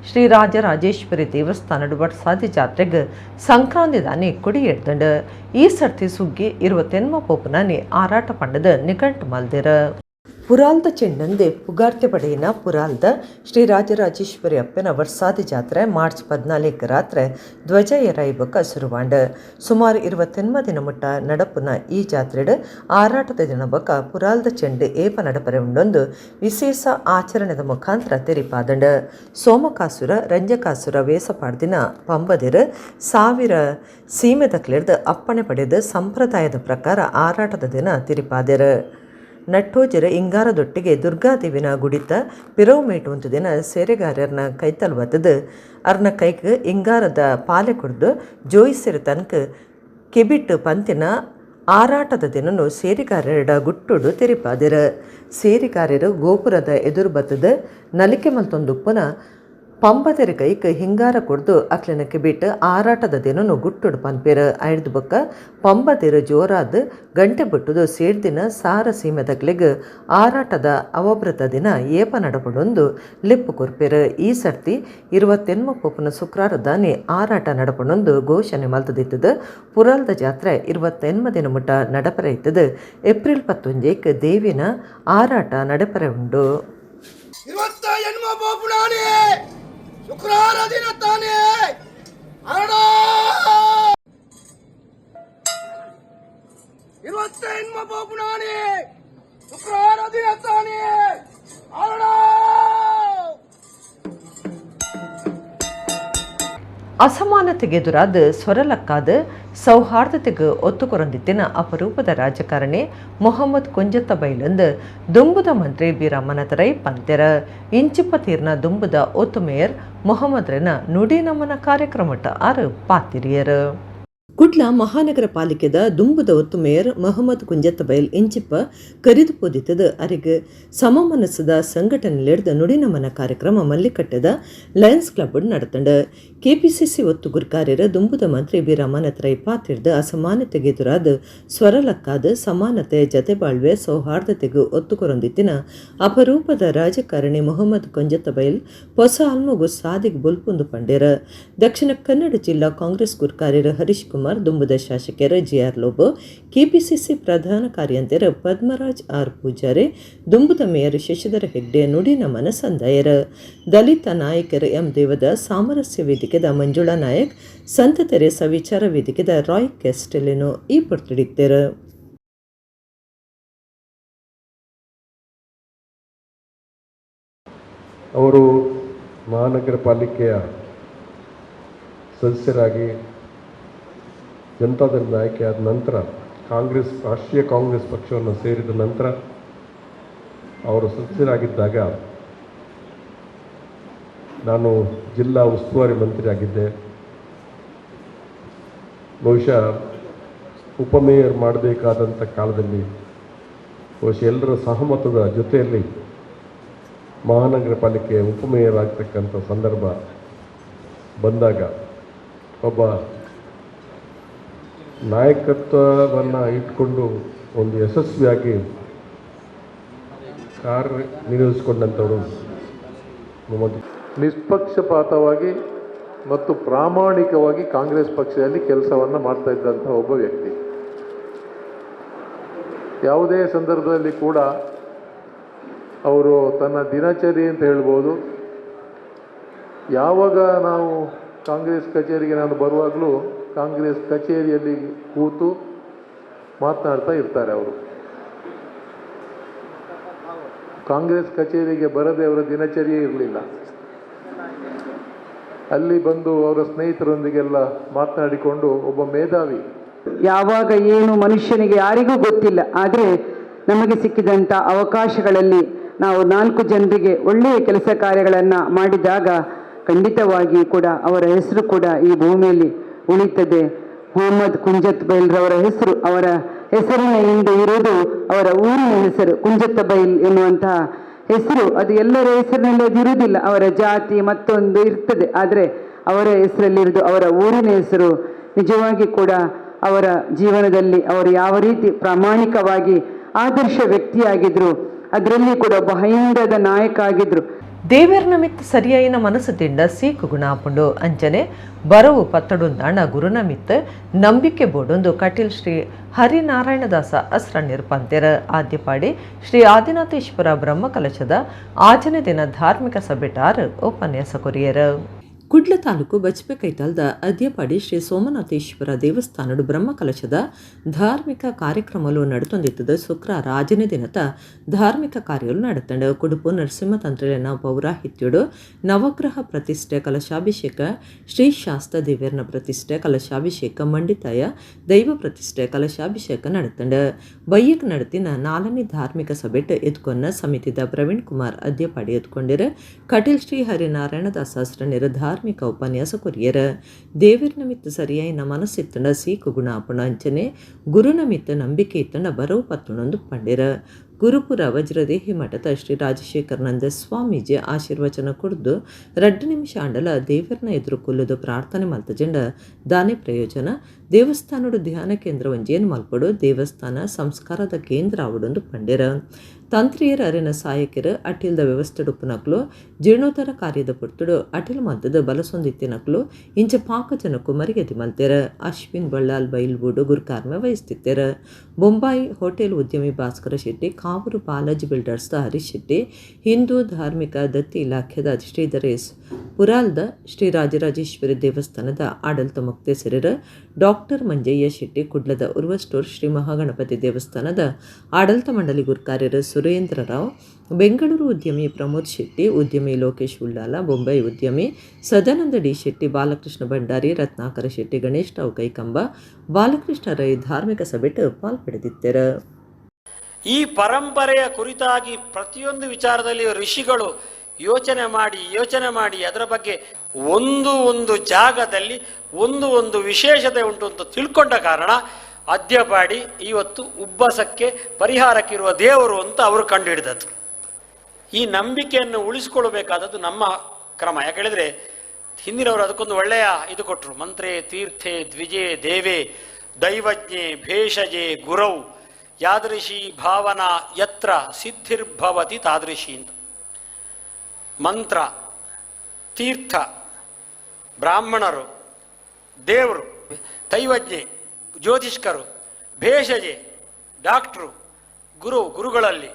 ಶ್ರೀ ರಾಜರಾಜೇಶ್ವರಿ ದೇವಸ್ಥಾನಡ್ ಬಡ್ಸಾದಿ ಜಾತ್ರೆಗ್ ಸಂಕ್ರಾಂತಿ ದಾನಿ ಕೊಡಿ ಎಡ್ದಂಡ್. ಈ ಸರ್ತಿ ಸುಗ್ಗಿ 29 ಪೋಪುನಾನಿ ಆರಾಟ ಪಂಡದ ನಿಘಂಟು ಮಲ್ದಿರ. ಪುರಾಲ್ದ ಚೆಂಡಂದೆ ಪುಗಾರ್ತೆ ಪಡೆಯಿನ ಪುರಾಲ್ದ ಶ್ರೀ ರಾಜರಾಜೇಶ್ವರಿ ಅಪ್ಪನ ವರ್ಸಾದಿ ಜಾತ್ರೆ ಮಾರ್ಚ್ 14 ರಾತ್ರಿ ಧ್ವಜ ಎರೈಬಕ ಸುರುವಾಂಡ್. ಸುಮಾರು 29 ದಿನ ಮುಟ್ಟ ನಡಪುನ ಈ ಜಾತ್ರೆಡ್ ಆರಾಟದ ದಿನ ಬೊಕ ಪುರಾಲ್ದ ಚೆಂಡು ಏಪ ನಡಪರೆ ಉಂಡೊಂದು ವಿಶೇಷ ಆಚರಣೆದ ಮುಖಾಂತರ ತೆರಿಪಾದಂಡ್. ಸೋಮಕಾಸುರ ರಂಜಕಾಸುರ ವೇಸಪಾಡ್ದಿನ ಪಂಬದಿರು 1000 ಸೀಮೆದಕ್ಲೆರ್ದು ಅಪ್ಪಣೆ ಪಡೆದು ಸಂಪ್ರದಾಯದ ಪ್ರಕಾರ ಆರಾಟದ ದಿನ ತಿರಿಪಾದೆರು. ನಟ್ಟೋಜರ ಇಂಗಾರದೊಟ್ಟಿಗೆ ದುರ್ಗಾದೇವಿನ ಗುಡಿತ ಪಿರವು ಮೇಟುವಂತ ದಿನ ಸೇರೆಗಾರರ್ನ ಕೈತಲ್ ಬತ್ತದು ಅರ್ನ ಕೈಕ್ ಇಂಗಾರದ ಪಾಲೆ ಕುಡ್ದು ಜೋಯಿಸಿರ ತನಕ ಕೆಬಿಟ್ಟು ಪಂತಿನ ಆರಾಟದ ದಿನನು ಸೇರಿಗಾರರ ಗುಟ್ಟುಡು ತೆರಿಪಾದಿರ. ಸೇರಿಗಾರರು ಗೋಪುರದ ಎದುರು ಬತ್ತದು ನಲಿಕೆ ಮಲ್ತೊಂದುಪ್ಪುನ ಪಂಪತೆರೆ ಕೈಕ್ ಹಿಂಗಾರ ಕೊಡ್ದು ಅಕ್ಲೆನ ಕೆಬಿಟ್ಟು ಆರಾಟದ ದಿನನು ಗುಟ್ಟುಡು ಪನ್ಪೇರು. ಐಡ್ದು ಬೊಕ್ಕ ಪಂಬತೆರು ಜೋರಾದ ಗಂಟೆ ಬಿಟ್ಟುದು ಸೇರ್ದಿನ ಸಾರ ಸೀಮೆದಕ್ಲೆಗ್ ಆರಾಟದ ಅವಭೃತ ದಿನ ಏಪ ನಡಪಡೊಂದು ಲಿಪ್ಪು ಕೊರ್ಪೇರು. ಈ ಸರ್ತಿ 29 ಪೋಪುನ ಶುಕ್ರಾರ ದಾನಿ ಆರಾಟ ನಡಪಡೊಂದು ಘೋಷಣೆ ಮಲ್ತದಿತ್ತದು. ಪುರಾಲ್ದ ಜಾತ್ರೆ 29 ದಿನ ಮುಟ್ಟ ನಡಪರೆ ಇತ್ತದು. ಏಪ್ರಿಲ್ 19 ದೇವಿನ ಆರಾಟ ನಡಪರೆ ಉಂಡು. 29 ಶುಕ್ರವಾರ ದಿನ ತಾನೇ ಅರಣ 29 ಪೋಪುನಾನಿ ಶುಕ್ರವಾರ ದಿನ ತಾನೇ ಅರಣ. ಅಸಮಾನತೆಗೆ ಎದುರಾದ ಸ್ವರಲಕ್ಕಾದ ಸೌಹಾರ್ದತೆಗೆ ಒತ್ತು ಕೊರೊಂದಿತ್ತಿನ ಅಪರೂಪದ ರಾಜಕಾರಣಿ ಮೊಹಮ್ಮದ್ ಕುಂಜತ್ತ ಬೈಲಂದು ದುಂಬುದ ಮಂತ್ರಿ ಬಿ ರಮನಾಥ ರೈ ಪಂತೆರ. ಇಂಚಿಪ್ಪ ತೀರ್ನ ದುಂಬುದ ಒತ್ತು ಮೇಯರ್ ಮೊಹಮ್ಮದ್ ರೆನ ನುಡಿ ನಮನ ಕಾರ್ಯಕ್ರಮಟ ಆರು ಪಾತಿರಿಯರು. ಕುಡ್ಲ ಮಹಾನಗರ ಪಾಲಿಕೆದ ದುಂಬುದ ಒತ್ತು ಮೇಯರ್ ಮೊಹಮ್ಮದ್ ಕುಂಜತ್ತ ಬೈಲ್ ಇಂಚಿಪ್ಪ ಕರಿದು ಪೋದಿತ್ತದ ಅರೆಗ್ ಸಮಮನಸ್ಸದ ಸಂಘಟನೆಲೆಡ್ದ ನುಡಿನಮನ ಕಾರ್ಯಕ್ರಮ ಮಲ್ಲಿಕಟ್ಟೆದ ಲಯನ್ಸ್ ಕ್ಲಬ್ ನಡತಂಡ್. ಕೆಪಿಸಿಸಿ ಒತ್ತು ಗುರ್ಕಾರ್ಯರ ದುಂಬುದ ಮಂತ್ರಿ ಬಿ ರಮನಾಥ ರೈ ಪಾತಿರ್ದ ಅಸಮಾನತೆಗೆ ಎದುರಾದ ಸ್ವರಲಕ್ಕಾದ ಸಮಾನತೆ ಜತೆಬಾಳ್ವೆ ಸೌಹಾರ್ದತೆಗೂ ಒತ್ತು ಕೊರೊಂದಿತ್ತಿನ ಅಪರೂಪದ ರಾಜಕಾರಣಿ ಮೊಹಮ್ಮದ್ ಕುಂಜತ್ತ ಬೈಲ್ ಹೊಸ ಆಲ್ಮಗು ಸಾದಿಗ್ ಬುಲ್ಪುಂದು ಪಂಡೇರ. ದಕ್ಷಿಣ ಕನ್ನಡ ಜಿಲ್ಲಾ ಕಾಂಗ್ರೆಸ್ ಗುರ್ಕಾರ್ಯರ ಹರೀಶ್ ಕುಮಾರ್, ದುಂಬುದ ಶಾಸಕರ ಜಿಆರ್ ಲೋಬೋ, ಕೆಪಿಸಿಸಿ ಪ್ರಧಾನ ಕಾರ್ಯಂತೆರ ಪದ್ಮರಾಜ್ ಆರ್ ಪೂಜಾರಿ, ದುಂಬುದ ಮೇಯರ್ ಶಶಿಧರ ಹೆಗ್ಡೆ ನುಡಿ ನಮನ ಸಂದಾಯರ. ದಲಿತ ನಾಯಕರ ಎಂ ದೇವದಾಸ್, ಸಾಮರಸ್ಯ ವೇದಿಕೆದ ಮಂಜುಳಾ ನಾಯಕ್, ಸಂತ ತೆರೇಸಾ ವಿಚಾರ ವೇದಿಕೆದ ರಾಯ್ ಕೆಸ್ಟೆಲಿನೋ ಈ ಪೊರ್ತುಡಿತ್ತೆರು. ಅವರು ಮಹಾನಗರ ಪಾಲಿಕೆಯ ಸದಸ್ಯರಾಗಿ ಜನತಾದಳದ ಆಯ್ಕೆಯಾದ ನಂತರ ಕಾಂಗ್ರೆಸ್ ರಾಷ್ಟ್ರೀಯ ಕಾಂಗ್ರೆಸ್ ಪಕ್ಷವನ್ನು ಸೇರಿದ ನಂತರ ಅವರು ಸದಸ್ಯರಾಗಿದ್ದಾಗ ನಾನು ಜಿಲ್ಲಾ ಉಸ್ತುವಾರಿ ಮಂತ್ರಿಯಾಗಿದ್ದೆ. ಬಹುಶಃ ಉಪಮೇಯರ್ ಮಾಡಬೇಕಾದಂಥ ಕಾಲದಲ್ಲಿ ಬಹುಶಃ ಎಲ್ಲರ ಸಹಮತದ ಜೊತೆಯಲ್ಲಿ ಮಹಾನಗರ ಪಾಲಿಕೆಯ ಉಪಮೇಯರ್ ಆಗ್ತಕ್ಕಂಥ ಸಂದರ್ಭ ಬಂದಾಗ ಒಬ್ಬ ನಾಯಕತ್ವವನ್ನು ಇಟ್ಕೊಂಡು ಒಂದು ಯಶಸ್ವಿಯಾಗಿ ಕಾರ್ಯ ನಿರ್ವಹಿಸಿಕೊಂಡಂಥವರು ಮೊಹಮ್ಮದ್. ನಿಷ್ಪಕ್ಷಪಾತವಾಗಿ ಮತ್ತು ಪ್ರಾಮಾಣಿಕವಾಗಿ ಕಾಂಗ್ರೆಸ್ ಪಕ್ಷದಲ್ಲಿ ಕೆಲಸವನ್ನು ಮಾಡ್ತಾ ಇದ್ದಂಥ ಒಬ್ಬ ವ್ಯಕ್ತಿ. ಯಾವುದೇ ಸಂದರ್ಭದಲ್ಲಿ ಕೂಡ ಅವರು ತನ್ನ ದಿನಚರಿ ಅಂತ ಹೇಳ್ಬೋದು. ಯಾವಾಗ ನಾವು ಕಾಂಗ್ರೆಸ್ ಕಚೇರಿಗೆ ನಾನು ಬರುವಾಗಲೂ ಕಾಂಗ್ರೆಸ್ ಕಚೇರಿಯಲ್ಲಿ ಕೂತು ಮಾತನಾಡ್ತಾ ಇರ್ತಾರೆ ಅವರು. ಕಾಂಗ್ರೆಸ್ ಕಚೇರಿಗೆ ಬರದೆ ಅವರ ದಿನಚರಿಯೇ ಇರಲಿಲ್ಲ. ಅಲ್ಲಿ ಬಂದು ಅವರ ಸ್ನೇಹಿತರೊಂದಿಗೆಲ್ಲ ಮಾತನಾಡಿಕೊಂಡು ಒಬ್ಬ ಮೇಧಾವಿ. ಯಾವಾಗ ಏನು ಮನುಷ್ಯನಿಗೆ ಯಾರಿಗೂ ಗೊತ್ತಿಲ್ಲ, ಆದರೆ ನಮಗೆ ಸಿಕ್ಕಿದಂಥ ಅವಕಾಶಗಳಲ್ಲಿ ನಾವು 4 ಜನರಿಗೆ ಒಳ್ಳೆಯ ಕೆಲಸ ಕಾರ್ಯಗಳನ್ನು ಮಾಡಿದಾಗ ಖಂಡಿತವಾಗಿಯೂ ಕೂಡ ಅವರ ಹೆಸರು ಕೂಡ ಈ ಭೂಮಿಯಲ್ಲಿ ಉಳಿತದೆ. ಮೊಹಮ್ಮದ್ ಕುಂಜತ್ ಬೈಲ್ರವರ ಹೆಸರು, ಅವರ ಹೆಸರಿನ ಹಿಂದೆ ಇರುವುದು ಅವರ ಊರಿನ ಹೆಸರು ಕುಂಜತ್ತ ಬೈಲ್ ಎನ್ನುವಂತಹ ಹೆಸರು. ಅದು ಎಲ್ಲರ ಹೆಸರಿನಲ್ಲಿ ಅದು ಇರುವುದಿಲ್ಲ, ಅವರ ಜಾತಿ ಮತ್ತೊಂದು ಇರ್ತದೆ, ಆದರೆ ಅವರ ಹೆಸರಲ್ಲಿರುವುದು ಅವರ ಊರಿನ ಹೆಸರು. ನಿಜವಾಗಿ ಕೂಡ ಅವರ ಜೀವನದಲ್ಲಿ ಅವರು ಯಾವ ರೀತಿ ಪ್ರಾಮಾಣಿಕವಾಗಿ ಆದರ್ಶ ವ್ಯಕ್ತಿಯಾಗಿದ್ದರು, ಅದರಲ್ಲಿ ಕೂಡ ಒಬ್ಬ ಹೈಂದದ ನಾಯಕ ಆಗಿದ್ದರು. ದೇವರ ಮಿತ್ ಸರಿಯಾಯಿನ ಮನಸ್ಸು ತಿಂಡ ಸೀಕು ಗುಣಾಪುಂಡು ಅಂಚನೆ ಬರವು ಪತ್ತಡುಂದಾಣ ಗುರುನ ಮಿತ್ ನಂಬಿಕೆ ಬೋಡೊಂದು ಕಟೀಲ್ ಶ್ರೀ ಹರಿನಾರಾಯಣದಾಸ ಅಸ್ರಣ್ಯರು ಪಂತೆರ. ಆದ್ಯಪಾಡಿ ಶ್ರೀ ಆದಿನಾಥೇಶ್ವರ ಬ್ರಹ್ಮಕಲಶದ ಆಜನೇ ದಿನ ಧಾರ್ಮಿಕ ಸಭೆಟಾರ್ ಉಪನ್ಯಾಸ ಕೊರಿಯರು. ಕುಡ್ಲ ತಾಲೂಕು ಬಜ್ಪೆ ಕೈತಾಲ್ದ ಅದ್ಯಪಾಡಿ ಶ್ರೀ ಸೋಮನಾಥೇಶ್ವರ ದೇವಸ್ಥಾನಡು ಬ್ರಹ್ಮಕಲಶದ ಧಾರ್ಮಿಕ ಕಾರ್ಯಕ್ರಮಲು ನಡತೊಂದಿತ್ತದ. ಶುಕ್ರವಾರ ಆಜನೇ ದಿನದ ಧಾರ್ಮಿಕ ಕಾರ್ಯಲು ನಡತಂಡು. ಕುಡುಪು ನರಸಿಂಹತಂತ್ರನ ಪೌರಾಹಿತ್ಯಡು ನವಗ್ರಹ ಪ್ರತಿಷ್ಠೆ ಕಲಶಾಭಿಷೇಕ, ಶ್ರೀ ಶಾಸ್ತ ದೇವೇರ್ನ ಪ್ರತಿಷ್ಠೆ ಕಲಶಾಭಿಷೇಕ, ಮಂಡಿತಾಯ ದೈವ ಪ್ರತಿಷ್ಠೆ ಕಲಶಾಭಿಷೇಕ ನಡತಂಡು. ಬಯ್ಯಕ್ ನಡತಿನ ನಾಲ್ನೇ ಧಾರ್ಮಿಕ ಸಭೆಟ್ ಎದ್ಕೊನ್ನ ಸಮಿತಿದ ಪ್ರವೀಣ್ ಕುಮಾರ್ ಅದ್ಯಪಾಡಿ ಎದ್ಕೊಂಡಿರು. ಕಟೀಲ್ ಶ್ರೀ ಹರಿನಾರಾಯಣದಾಸ ಧಾರ್ಮಿಕ ಉಪನ್ಯಾಸ ಕೊರಿಯರ. ದೇವರ ಮಿತ್ತ ಸರಿಯಾಯಿನ ಮನಸ್ಸಿತ್ತಂಡ ಸೀಕು ಗುಣ ಅಂಚನೆ ಗುರುನ ಮಿತ್ತ ನಂಬಿಕೆ ಇತ್ತಂಡ ಬರವು ಪತ್ತುಣೊಂದು ಪಂಡಿರ. ಗುರುಪುರ ವಜ್ರದೇಹಿ ಮಠದ ಶ್ರೀ ರಾಜಶೇಖರನಂದ ಸ್ವಾಮೀಜಿ ಆಶೀರ್ವಚನ ಕೊಡ್ದು 2 ನಿಮಿಷ ಅಂಡಲ ದೇವರನ್ನ ಎದುರು ಕೊಲ್ಲುದು ಪ್ರಾರ್ಥನೆ ಮಲ್ತಜೆಂಡ ದಾನೆ ಪ್ರಯೋಜನ. ದೇವಸ್ಥಾನಡು ಧ್ಯಾನ ಕೇಂದ್ರ ಒಂಜೇನು ಮಲ್ಪಡು ದೇವಸ್ಥಾನ ಸಂಸ್ಕಾರದ ಕೇಂದ್ರ ಆವಡೊಂದು ಪಂಡಿರ. ತಂತ್ರಿಯರ ಅರಿನ ಸಾಯಕರು ಅಟಿಲ್ದ ವ್ಯವಸ್ಥೆಡುಪ್ಪುನಕ್ಲು ಜೀರ್ಣೋತ್ತರ ಕಾರ್ಯದ ಪುರ್ತುಡು ಅಟಿಲ್ ಮದ್ದದ ಬಲಸೊಂದಿತ್ತಿನಕ್ಲು ಇಂಚ ಪಾಕ ಜನಕ್ಕೂ ಮರಿಗತಿ ಮಲ್ತೆರ. ಅಶ್ವಿನ್ ಬಳ್ಳಾಲ್ ಬೈಲ್ಬೂಡು ಗುರುಕಾರ್ಮೆ ವಹಿಸ್ತಿತ್ತೆರ. ಬೊಂಬಾಯಿ ಹೋಟೆಲ್ ಉದ್ಯಮಿ ಭಾಸ್ಕರ ಶೆಟ್ಟಿ, ಕಾವೂರು ಬಾಲಾಜಿ ಬಿಲ್ಡರ್ಸ್ದ ಹರೀಶ್ ಶೆಟ್ಟಿ, ಹಿಂದೂ ಧಾರ್ಮಿಕ ದತ್ತಿ ಇಲಾಖೆದ ಶ್ರೀಧರೇಶ್ ಪುರಾಲ್ದ ಶ್ರೀ ರಾಜರಾಜೇಶ್ವರಿ ದೇವಸ್ಥಾನದ ಆಡಳಿತ ಮೊಕ್ತೇಸರರ ಡಾಕ್ಟರ್ ಮಂಜಯ್ಯ ಶೆಟ್ಟಿ, ಕುಡ್ಲದ ಉರ್ವಸ್ಟೋರ್ ಶ್ರೀ ಮಹಾಗಣಪತಿ ದೇವಸ್ಥಾನದ ಆಡಳಿತ ಮಂಡಳಿ ಗುರುಕಾರ್ಯರು ಸುರೇಂದ್ರ ರಾವ್, ಬೆಂಗಳೂರು ಉದ್ಯಮಿ ಪ್ರಮೋದ್ ಶೆಟ್ಟಿ, ಉದ್ಯಮಿ ಲೋಕೇಶ್ ಉಳ್ಳಾಲ, ಬೊಂಬೈ ಉದ್ಯಮಿ ಸದಾನಂದ ಡಿ ಶೆಟ್ಟಿ, ಬಾಲಕೃಷ್ಣ ಭಂಡಾರಿ, ರತ್ನಾಕರ ಶೆಟ್ಟಿ, ಗಣೇಶ್ ರಾವ್ ಕೈಕಂಬ, ಬಾಲಕೃಷ್ಣ ರೈ ಧಾರ್ಮಿಕ ಸಭೆಟ್ ಪಾಲ್ಪಡೆದಿದ್ದರು. ಈ ಪರಂಪರೆಯ ಕುರಿತಾಗಿ ಪ್ರತಿಯೊಂದು ವಿಚಾರದಲ್ಲಿ ಋಷಿಗಳು ಯೋಚನೆ ಮಾಡಿ ಯೋಚನೆ ಮಾಡಿ ಅದರ ಬಗ್ಗೆ ಒಂದು ಒಂದು ಜಾಗದಲ್ಲಿ ಒಂದು ಒಂದು ವಿಶೇಷತೆ ಉಂಟು ಅಂತ ತಿಳ್ಕೊಂಡ ಕಾರಣ ಅದ್ಯಪಾಡಿ ಇವತ್ತು ಉಬ್ಬಸಕ್ಕೆ ಪರಿಹಾರಕ್ಕಿರುವ ದೇವರು ಅಂತ ಅವರು ಕಂಡುಹಿಡಿದದ್ದು. ಈ ನಂಬಿಕೆಯನ್ನು ಉಳಿಸಿಕೊಳ್ಳಬೇಕಾದದ್ದು ನಮ್ಮ ಕ್ರಮ. ಯಾಕೇಳಿದರೆ ಹಿಂದಿನವರು ಅದಕ್ಕೊಂದು ಒಳ್ಳೆಯ ಇದು ಕೊಟ್ಟರು. ಮಂತ್ರೇ ತೀರ್ಥೆ ದ್ವಿಜೇ ದೇವೇ ದೈವಜ್ಞೆ ಭೇಷಜೆ ಗುರೌ ಯಾದೃಶಿ ಭಾವನಾ ಯತ್ರ ಸಿದ್ಧಿರ್ಭವತಿ ತಾದೃಶಿ ಅಂತ. ಮಂತ್ರ, ತೀರ್ಥ, ಬ್ರಾಹ್ಮಣರು, ದೇವರು, ದೈವಜ್ಞೆ, ಜ್ಯೋತಿಷ್ಕರು, ಭೇಷಜೆ, ಡಾಕ್ಟ್ರು, ಗುರು, ಗುರುಗಳಲ್ಲಿ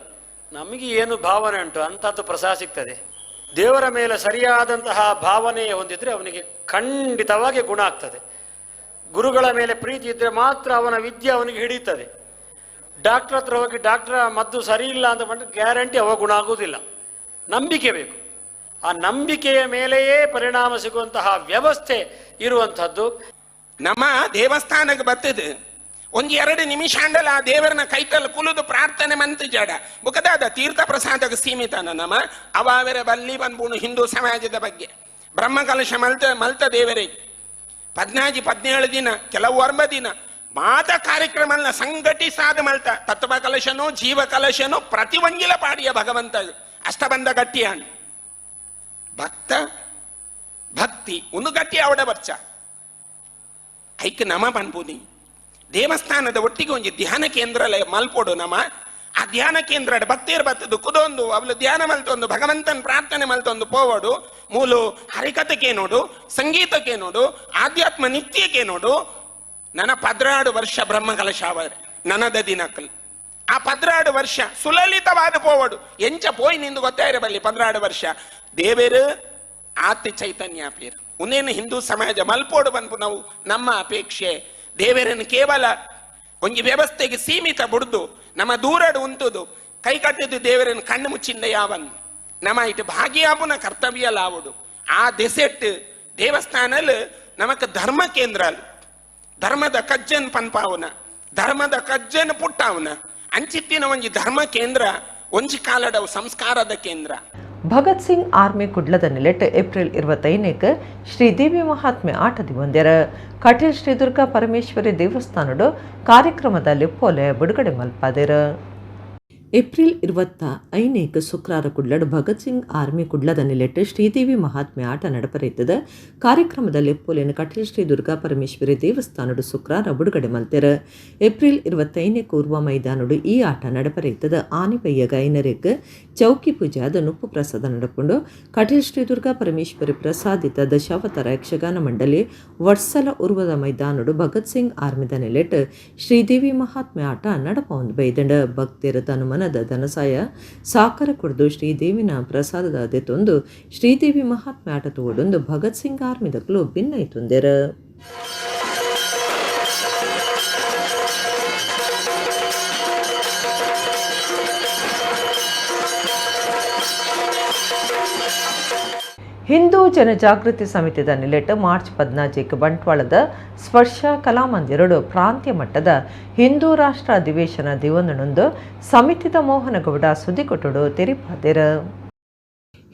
ನಮಗೆ ಏನು ಭಾವನೆ ಉಂಟು ಅಂಥದ್ದು ಪ್ರಸಾದ ಸಿಗ್ತದೆ. ದೇವರ ಮೇಲೆ ಸರಿಯಾದಂತಹ ಭಾವನೆ ಹೊಂದಿದರೆ ಅವನಿಗೆ ಖಂಡಿತವಾಗಿ ಗುಣ ಆಗ್ತದೆ. ಗುರುಗಳ ಮೇಲೆ ಪ್ರೀತಿ ಇದ್ದರೆ ಮಾತ್ರ ಅವನ ವಿದ್ಯೆ ಅವನಿಗೆ ಹಿಡಿಯುತ್ತದೆ. ಡಾಕ್ಟ್ರ್ ಹತ್ರ ಹೋಗಿ ಡಾಕ್ಟ್ರ ಮದ್ದು ಸರಿ ಇಲ್ಲ ಅಂತ ಬಂದರೆ ಗ್ಯಾರಂಟಿ ಅವ ಗುಣ ಆಗುವುದಿಲ್ಲ. ನಂಬಿಕೆ ಬೇಕು. ಆ ನಂಬಿಕೆಯ ಮೇಲೆಯೇ ಪರಿಣಾಮ ಸಿಗುವಂತಹ ವ್ಯವಸ್ಥೆ ಇರುವಂಥದ್ದು. ನಮ್ಮ ದೇವಸ್ಥಾನಕ್ಕೆ ಬರ್ತದೆ ಒಂದು 2 ನಿಮಿಷ ಅಂಡಲ ಆ ದೇವರನ್ನ ಕೈತಲ್ಲಿ ಕುಲಿದು ಪ್ರಾರ್ಥನೆ ಮಂತು ಜಡ ಬುಕದಾದ ತೀರ್ಥ ಪ್ರಸಾದಕ್ಕೆ ಸೀಮಿತನ ನಮ್ಮ ಅವಾವರ ಬಲ್ಲಿ ಬಂದ್ಬುಣು ಹಿಂದೂ ಸಮಾಜದ ಬಗ್ಗೆ ಬ್ರಹ್ಮಕಲಶ ಮಲ್ತ ಮಲ್ತ ದೇವರೇ 14 17 ದಿನ ಕೆಲವು 9 ದಿನ ಮಾತ ಕಾರ್ಯಕ್ರಮ ಸಂಘಟಿಸಾದ ಮಲ್ತ ತತ್ವ ಕಲಶನೋ ಜೀವ ಕಲಶನೋ ಪ್ರತಿ ಒಂಜಿಲ ಪಾಡಿಯ ಭಗವಂತ ಅಷ್ಟಬಂಧ ಗಟ್ಟಿಯಾಣ ಭಕ್ತ ಭಕ್ತಿ ಒಂದು ಗಟ್ಟಿ ಅವಡ ಬರ್ಚ ಐಕ್ ನಮ ಪನ್ಪುನಿ ದೇವಸ್ಥಾನದ ಒಟ್ಟಿಗೆ ಒಂಜಿ ಧ್ಯಾನ ಕೇಂದ್ರ ಮಲ್ಪೊಡು ನಮ ಆ ಧ್ಯಾನ ಕೇಂದ್ರ ಭಕ್ತಿಯರ್ ಬತ್ತದು ಕುದೊಂದು ಅವಳು ಧ್ಯಾನ ಮಲ್ತೊಂದು ಭಗವಂತನ ಪ್ರಾರ್ಥನೆ ಮಲ್ತೊಂದು ಪೋವಡು ಮೂಲು ಹರಿಕಥೆಗೆ ನೋಡು ಸಂಗೀತಕ್ಕೆ ನೋಡು ಆಧ್ಯಾತ್ಮ ನಿತ್ಯಕ್ಕೆ ನೋಡು. ನನ್ನ 12 ವರ್ಷ ಬ್ರಹ್ಮಕಲಶ ಅವರೆ ನನದ ದಿನಕ್ಕಲ್ ಆ 12 ವರ್ಷ ಸುಲಲಿತವಾದ ಪೋವಡು ಎಂಚ ಪೋಯ್ ನಿಂದು ಗೊತ್ತಾಯಿರಬಲ್ಲಿ 12 ವರ್ಷ ದೇವೇರು ಆತಿ ಚೈತನ್ಯ ಪೇರು ಉನ್ನೇನು ಹಿಂದೂ ಸಮಾಜ ಮಲ್ಪೋಡು ಬಂದು ನಾವು ನಮ್ಮ ಅಪೇಕ್ಷೆ ದೇವರನ್ನು ಕೇವಲ ಒಂಜಿ ವ್ಯವಸ್ಥೆಗೆ ಸೀಮಿತ ಬುಡ್ದು ನಮ್ಮ ದೂರಡು ಉಂಟುದು ಕೈ ಕಟ್ಟಿದ್ದು ದೇವರನ್ನು ಕಣ್ಣು ಮುಚ್ಚಿಂದ ಯಾವನ್ ನಮ್ಮ ಇಟ್ಟು ಭಾಗಿಯಾಪುನ ಕರ್ತವ್ಯ ಲಾವುಡು ಆ ದೆಸೆಟ್ಟು ದೇವಸ್ಥಾನಲ್ ನಮಕ್ ಧರ್ಮ ಕೇಂದ್ರ ಅಲ್ಲ ಧರ್ಮದ ಕಜ್ಜನ್ ಪನ್ಪಾವನ ಧರ್ಮದ ಕಜ್ಜನ್ ಪುಟ್ಟಾವನ ಅಂಚಿತ್ತಿನ ಒಂಜಿ ಧರ್ಮ ಕೇಂದ್ರ ಒಂಜಿ ಕಾಲಡವು ಸಂಸ್ಕಾರದ ಕೇಂದ್ರ. ಭಗತ್ ಸಿಂಗ್ ಆರ್ಮಿ ಕುಡ್ಲದ ನಿಲೆಟ್ ಏಪ್ರಿಲ್ 25ಕ್ಕೆ ಶ್ರೀದೇವಿ ಮಹಾತ್ಮೆ ಆಟದಿ ಒಂದೆರ ಕಟೀಲ್ ಶ್ರೀ ದುರ್ಗಾ ಪರಮೇಶ್ವರಿ ದೇವಸ್ಥಾನಡು ಕಾರ್ಯಕ್ರಮದಲ್ಲಿ ಪೋಲೆ ಬಿಡುಗಡೆ ಮಲ್ಪಾದಿರ. ಏಪ್ರಿಲ್ 25 ಶುಕ್ರಾರ ಕುಡ್ಲಡ್ ಭಗತ್ ಸಿಂಗ್ ಆರ್ಮಿ ಕುಡ್ಲದ ನಿಲೆಟ್ ಶ್ರೀದೇವಿ ಮಹಾತ್ಮೆ ಆಟ ನಡಪರೈತದ. ಕಾರ್ಯಕ್ರಮದ ಲೆಪ್ಪೋಲೆನ್ ಕಟೀಲ್ ಶ್ರೀ ದುರ್ಗಾ ಪರಮೇಶ್ವರಿ ದೇವಸ್ಥಾನಡು ಶುಕ್ರಾರ ಬುಡುಗಡೆ ಮಲ್ತೆರ್. ಏಪ್ರಿಲ್ 25 ಉರ್ವ ಮೈದಾನಡು ಈ ಆಟ ನಡಪರೈತದ. ಆನಿಬಯ್ಯ ಗೈನರೆಗ್ ಚೌಕಿ ಪೂಜಾದ ನುಪ್ಪು ಪ್ರಸಾದ ನಡಪುಂಡು. ಕಟೀಲ್ ಶ್ರೀ ದುರ್ಗಾ ಪರಮೇಶ್ವರಿ ಪ್ರಸಾದಿತ ದಶಾವತಾರ ಯಕ್ಷಗಾನ ಮಂಡಳಿ ವರ್ಸಲ ಉರ್ವದ ಮೈದಾನಡು ಭಗತ್ ಸಿಂಗ್ ಆರ್ಮಿದ ನೆಲೆಟ್ ಶ್ರೀದೇವಿ ಮಹಾತ್ಮೆ ಆಟ ನಡಪೊಂದು ಬೈದಂಡ. ಭಕ್ತರ ತನುಮನ ಧನಸಾಯ ಸಾಕರ ಕುಡಿದು ಶ್ರೀದೇವಿನ ಪ್ರಸಾದದ ದೆತ್ತೊಂದು ಶ್ರೀದೇವಿ ಮಹಾತ್ಮೆ ಆಟ ತೋಡೊಂದು ಭಗತ್ ಸಿಂಗ್ ಆರ್ಮಿದಕ್ಲು ಭಿನ್ನೈತುಂದೆರ್. ಹಿಂದೂ ಜನಜಾಗೃತಿ ಸಮಿತಿದ ನಿಲೆಟ್ ಮಾರ್ಚ್ 14 ಬಂಟ್ವಾಳದ ಸ್ಪರ್ಶ ಕಲಾಮಂದಿರಡು ಪ್ರಾಂತ್ಯ ಮಟ್ಟದ ಹಿಂದೂ ರಾಷ್ಟ್ರ ಅಧಿವೇಶನ ದಿವನನೊಂದು ಸಮಿತಿದ ಮೋಹನಗೌಡ ಸುದ್ದಿಕೊಟ್ಟುಡು ತೆರಿಪಾದೆರ್.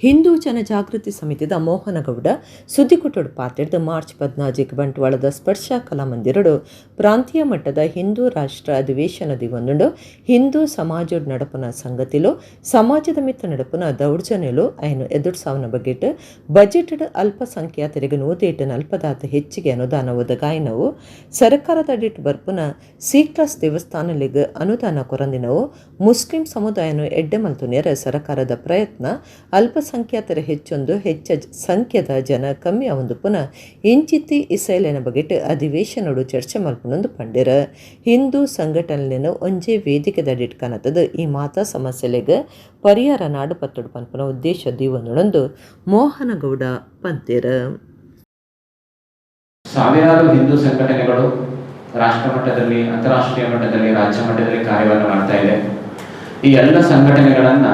ಹಿಂದೂ ಜನಜಾಗೃತಿ ಸಮಿತಿದ ಮೋಹನಗೌಡ ಸುದ್ದಿಕೊಟ್ಟುಡು ಪಾತೆರ್ದು ಮಾರ್ಚ್ 14 ಬಂಟ್ವಾಳದ ಸ್ಪರ್ಶ ಕಲಾಮಂದಿರಡು ಪ್ರಾಂತೀಯ ಮಟ್ಟದ ಹಿಂದೂ ರಾಷ್ಟ್ರ ಅಧಿವೇಶನ ದಿವೊಂದುಂಡು. ಹಿಂದೂ ಸಮಾಜ ನಡಪುನ ಸಂಗತಿಲು ಸಮಾಜದ ಮಿತ್ತ ನಡಪುನ ದೌರ್ಜನ್ಯಲು ಐನು ಎದುರ್ಸಾವನ ಬಗೆಟ್ ಬಜೆಟ್ ಅಲ್ಪಸಂಖ್ಯಾತರಿಗೆ 108 ಹೆಚ್ಚಿಗೆ ಅನುದಾನ ಒದಗಾಯಿನವು, ಸರ್ಕಾರದ ಅಡಿಟ್ ಬರ್ಪುನ ಸಿ ಕ್ಲಾಸ್ ದೇವಸ್ಥಾನಲಿಗೆ ಅನುದಾನ ಕೊರಂದಿನವು, ಮುಸ್ಲಿಂ ಸಮುದಾಯನು ಎಡ್ಡೆ ಮಲ್ತುನೇರ ಸರ್ಕಾರದ ಪ್ರಯತ್ನ, ಅಲ್ಪಸಂಖ್ಯಾತರ ಹೆಚ್ಚೊಂದು ಹೆಚ್ಚ ಸಂಖ್ಯದ ಜನ ಕಮ್ಮಿ ಒಂದು ಪುನಃ ಇಂಚಿತ್ತಿ ಇಸೈಲಿನ ಬಗೆಟ್ ಅಧಿವೇಶನಡು ಚರ್ಚೆ ಮಲ್ಪುನೊಂದು ಪಂಡಿರ. ಹಿಂದೂ ಸಂಘಟನೆಯನ್ನು ಒಂಜೇ ವೇದಿಕೆದಡಿಟ್ ಕನತದ ಈ ಮಾತಾ ಸಮಸ್ಯೆಲೆಗ್ ಪರಿಹಾರ ನಾಡು ಪತ್ತುಡು ಪನ್ಪುನ ಉದ್ದೇಶ ದೀವೊಂದು ಮೋಹನಗೌಡ ಪಂತೇರ. ಸಾವಿರಾರು ಹಿಂದೂ ಸಂಘಟನೆಗಳು ರಾಷ್ಟ್ರ ಮಟ್ಟದಲ್ಲಿ, ಅಂತಾರಾಷ್ಟ್ರೀಯ ಮಟ್ಟದಲ್ಲಿ, ರಾಜ್ಯ ಮಟ್ಟದಲ್ಲಿ ಕಾರ್ಯವನ್ನು ಮಾಡ್ತಾ ಇದೆ. ಈ ಎಲ್ಲ ಸಂಘಟನೆಗಳನ್ನ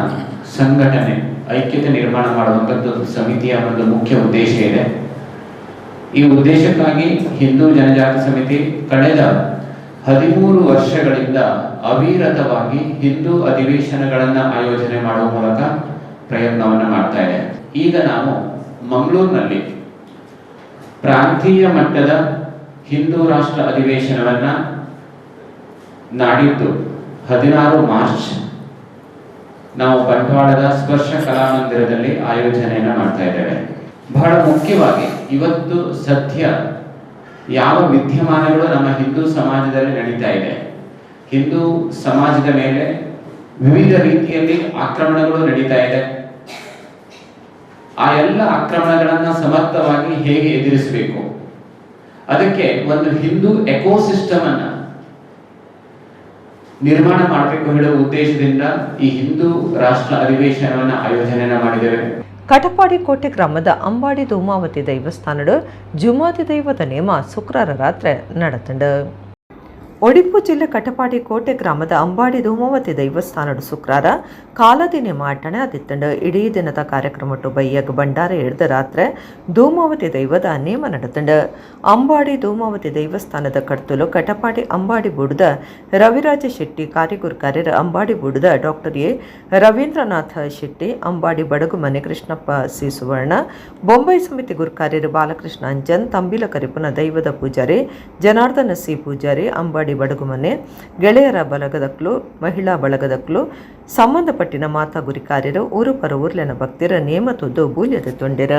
ಸಂಘಟನೆ ಐಕ್ಯತೆ ನಿರ್ಮಾಣ ಮಾಡುವಂಥದ್ದು ಸಮಿತಿಯ ಒಂದು ಮುಖ್ಯ ಉದ್ದೇಶ ಇದೆ. ಈ ಉದ್ದೇಶಕ್ಕಾಗಿ ಹಿಂದೂ ಜನಜಾಗೃತಿ ಸಮಿತಿ ಕಳೆದ 13 ವರ್ಷಗಳಿಂದ ಅವಿರತವಾಗಿ ಹಿಂದೂ ಅಧಿವೇಶನಗಳನ್ನು ಆಯೋಜನೆ ಮಾಡುವ ಮೂಲಕ ಪ್ರಯತ್ನವನ್ನು ಮಾಡ್ತಾ ಇದೆ. ಈಗ ನಾವು ಮಂಗಳೂರಿನಲ್ಲಿ ಪ್ರಾಂತೀಯ ಮಟ್ಟದ ಹಿಂದೂ ರಾಷ್ಟ್ರ ಅಧಿವೇಶನವನ್ನ ನಾಡಿದ್ದು 16 ಮಾರ್ಚ್ ನಾವು ಬಂಟ್ವಾಳದ ಸ್ಪರ್ಶ ಕಲಾಮಂದಿರದಲ್ಲಿ ಆಯೋಜನೆಯನ್ನು ಮಾಡ್ತಾ ಇದ್ದೇವೆ. ಬಹಳ ಮುಖ್ಯವಾಗಿ ಇವತ್ತು ಸದ್ಯ ಯಾವ ವಿದ್ಯಮಾನಗಳು ನಮ್ಮ ಹಿಂದೂ ಸಮಾಜದಲ್ಲಿ ನಡೀತಾ ಇದೆ, ಹಿಂದೂ ಸಮಾಜದ ಮೇಲೆ ವಿವಿಧ ರೀತಿಯಲ್ಲಿ ಆಕ್ರಮಣಗಳು ನಡೀತಾ ಇದೆ, ಆ ಎಲ್ಲ ಆಕ್ರಮಣಗಳನ್ನ ಸಮರ್ಥವಾಗಿ ಹೇಗೆ ಎದುರಿಸಬೇಕು, ಅದಕ್ಕೆ ಒಂದು ಹಿಂದೂ ಎಕೋಸಿಸ್ಟಮ್ ಅನ್ನ ನಿರ್ಮಾಣ ಮಾಡಬೇಕು ಹೇಳುವ ಉದ್ದೇಶದಿಂದ ಈ ಹಿಂದೂ ರಾಷ್ಟ್ರ ಅಧಿವೇಶನವನ್ನು ಆಯೋಜನೆಯನ್ನ ಮಾಡಿದ್ದೇವೆ. ಕಟಪಾಡಿ ಕೋಟೆ ಗ್ರಾಮದ ಅಂಬಾಡಿ ಧೂಮಾವತಿ ದೈವಸ್ಥಾನಡು ಜುಮಾದಿ ದೈವದ ನೇಮ ಶುಕ್ರವಾರ ರಾತ್ರಿ ನಡೆತಂಡು. ಒಡಿಪು ಜಿಲ್ಲೆ ಕಟಪಾಡಿ ಕೋಟೆ ಗ್ರಾಮದ ಅಂಬಾಡಿ ಧೂಮಾವತಿ ದೈವಸ್ಥಾನಡು ಶುಕ್ರವಾರ ಕಾಲದಿ ನೇಮ ಅಟ್ಟಣೆ ಆದಿತ್ತಂಡು. ಇಡೀ ದಿನದ ಕಾರ್ಯಕ್ರಮಟ್ಟು ಬಯ್ಯಗ್ ಭಂಡಾರ ಹಿಡಿದ ರಾತ್ರಿ ಧೂಮಾವತಿ ದೈವದ ನೇಮ ನಡೆತಂಡು. ಅಂಬಾಡಿ ಧೂಮಾವತಿ ದೈವಸ್ಥಾನದ ಕಡ್ತಲು ಕಟಪಾಡಿ ಅಂಬಾಡಿ ಬೂಡದ ರವಿರಾಜ ಶೆಟ್ಟಿ, ಕಾರ್ಯಗುರುಕಾರ್ಯರ ಅಂಬಾಡಿ ಬೂಡದ ಡಾಕ್ಟರ್ ಎ ರವೀಂದ್ರನಾಥ ಶೆಟ್ಟಿ, ಅಂಬಾಡಿ ಬಡಗುಮನೆ ಕೃಷ್ಣಪ್ಪ ಸಿ ಸುವರ್ಣ, ಬೊಂಬೈ ಸಮಿತಿ ಗುರುಕಾರ್ಯರು ಬಾಲಕೃಷ್ಣ ಅಂಜನ್, ತಂಬಿಲ ಕರಿಪುನ ದೈವದ ಪೂಜಾರಿ ಜನಾರ್ದನ ಸಿ ಪೂಜಾರಿ, ಅಂಬಾಡಿ ಬಡಗುಮನೆ ಗೆಳೆಯರ ಬಳಗದಕ್ಲು, ಮಹಿಳಾ ಬಳಗದಕ್ಲು, ಸಂಬಂಧಪಟ್ಟಿನ ಮಾತಾ ಗುರಿಕಾರ್ಯರು, ಊರು ಪರ ಊರ್ಲೆನ ಭಕ್ತರ ನೇಮ ತೊದ್ದು ಬೂಲ್ಯದ ತೊಂಡಿರ.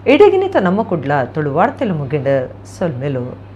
ಇಡಗಿನಿತ ನಮ್ಮ ಕುಡ್ಲ ತುಳು ವಾರ್ತೆಲು ಮುಗಿಂಡ ಸೊಲ್ಮೆಲು.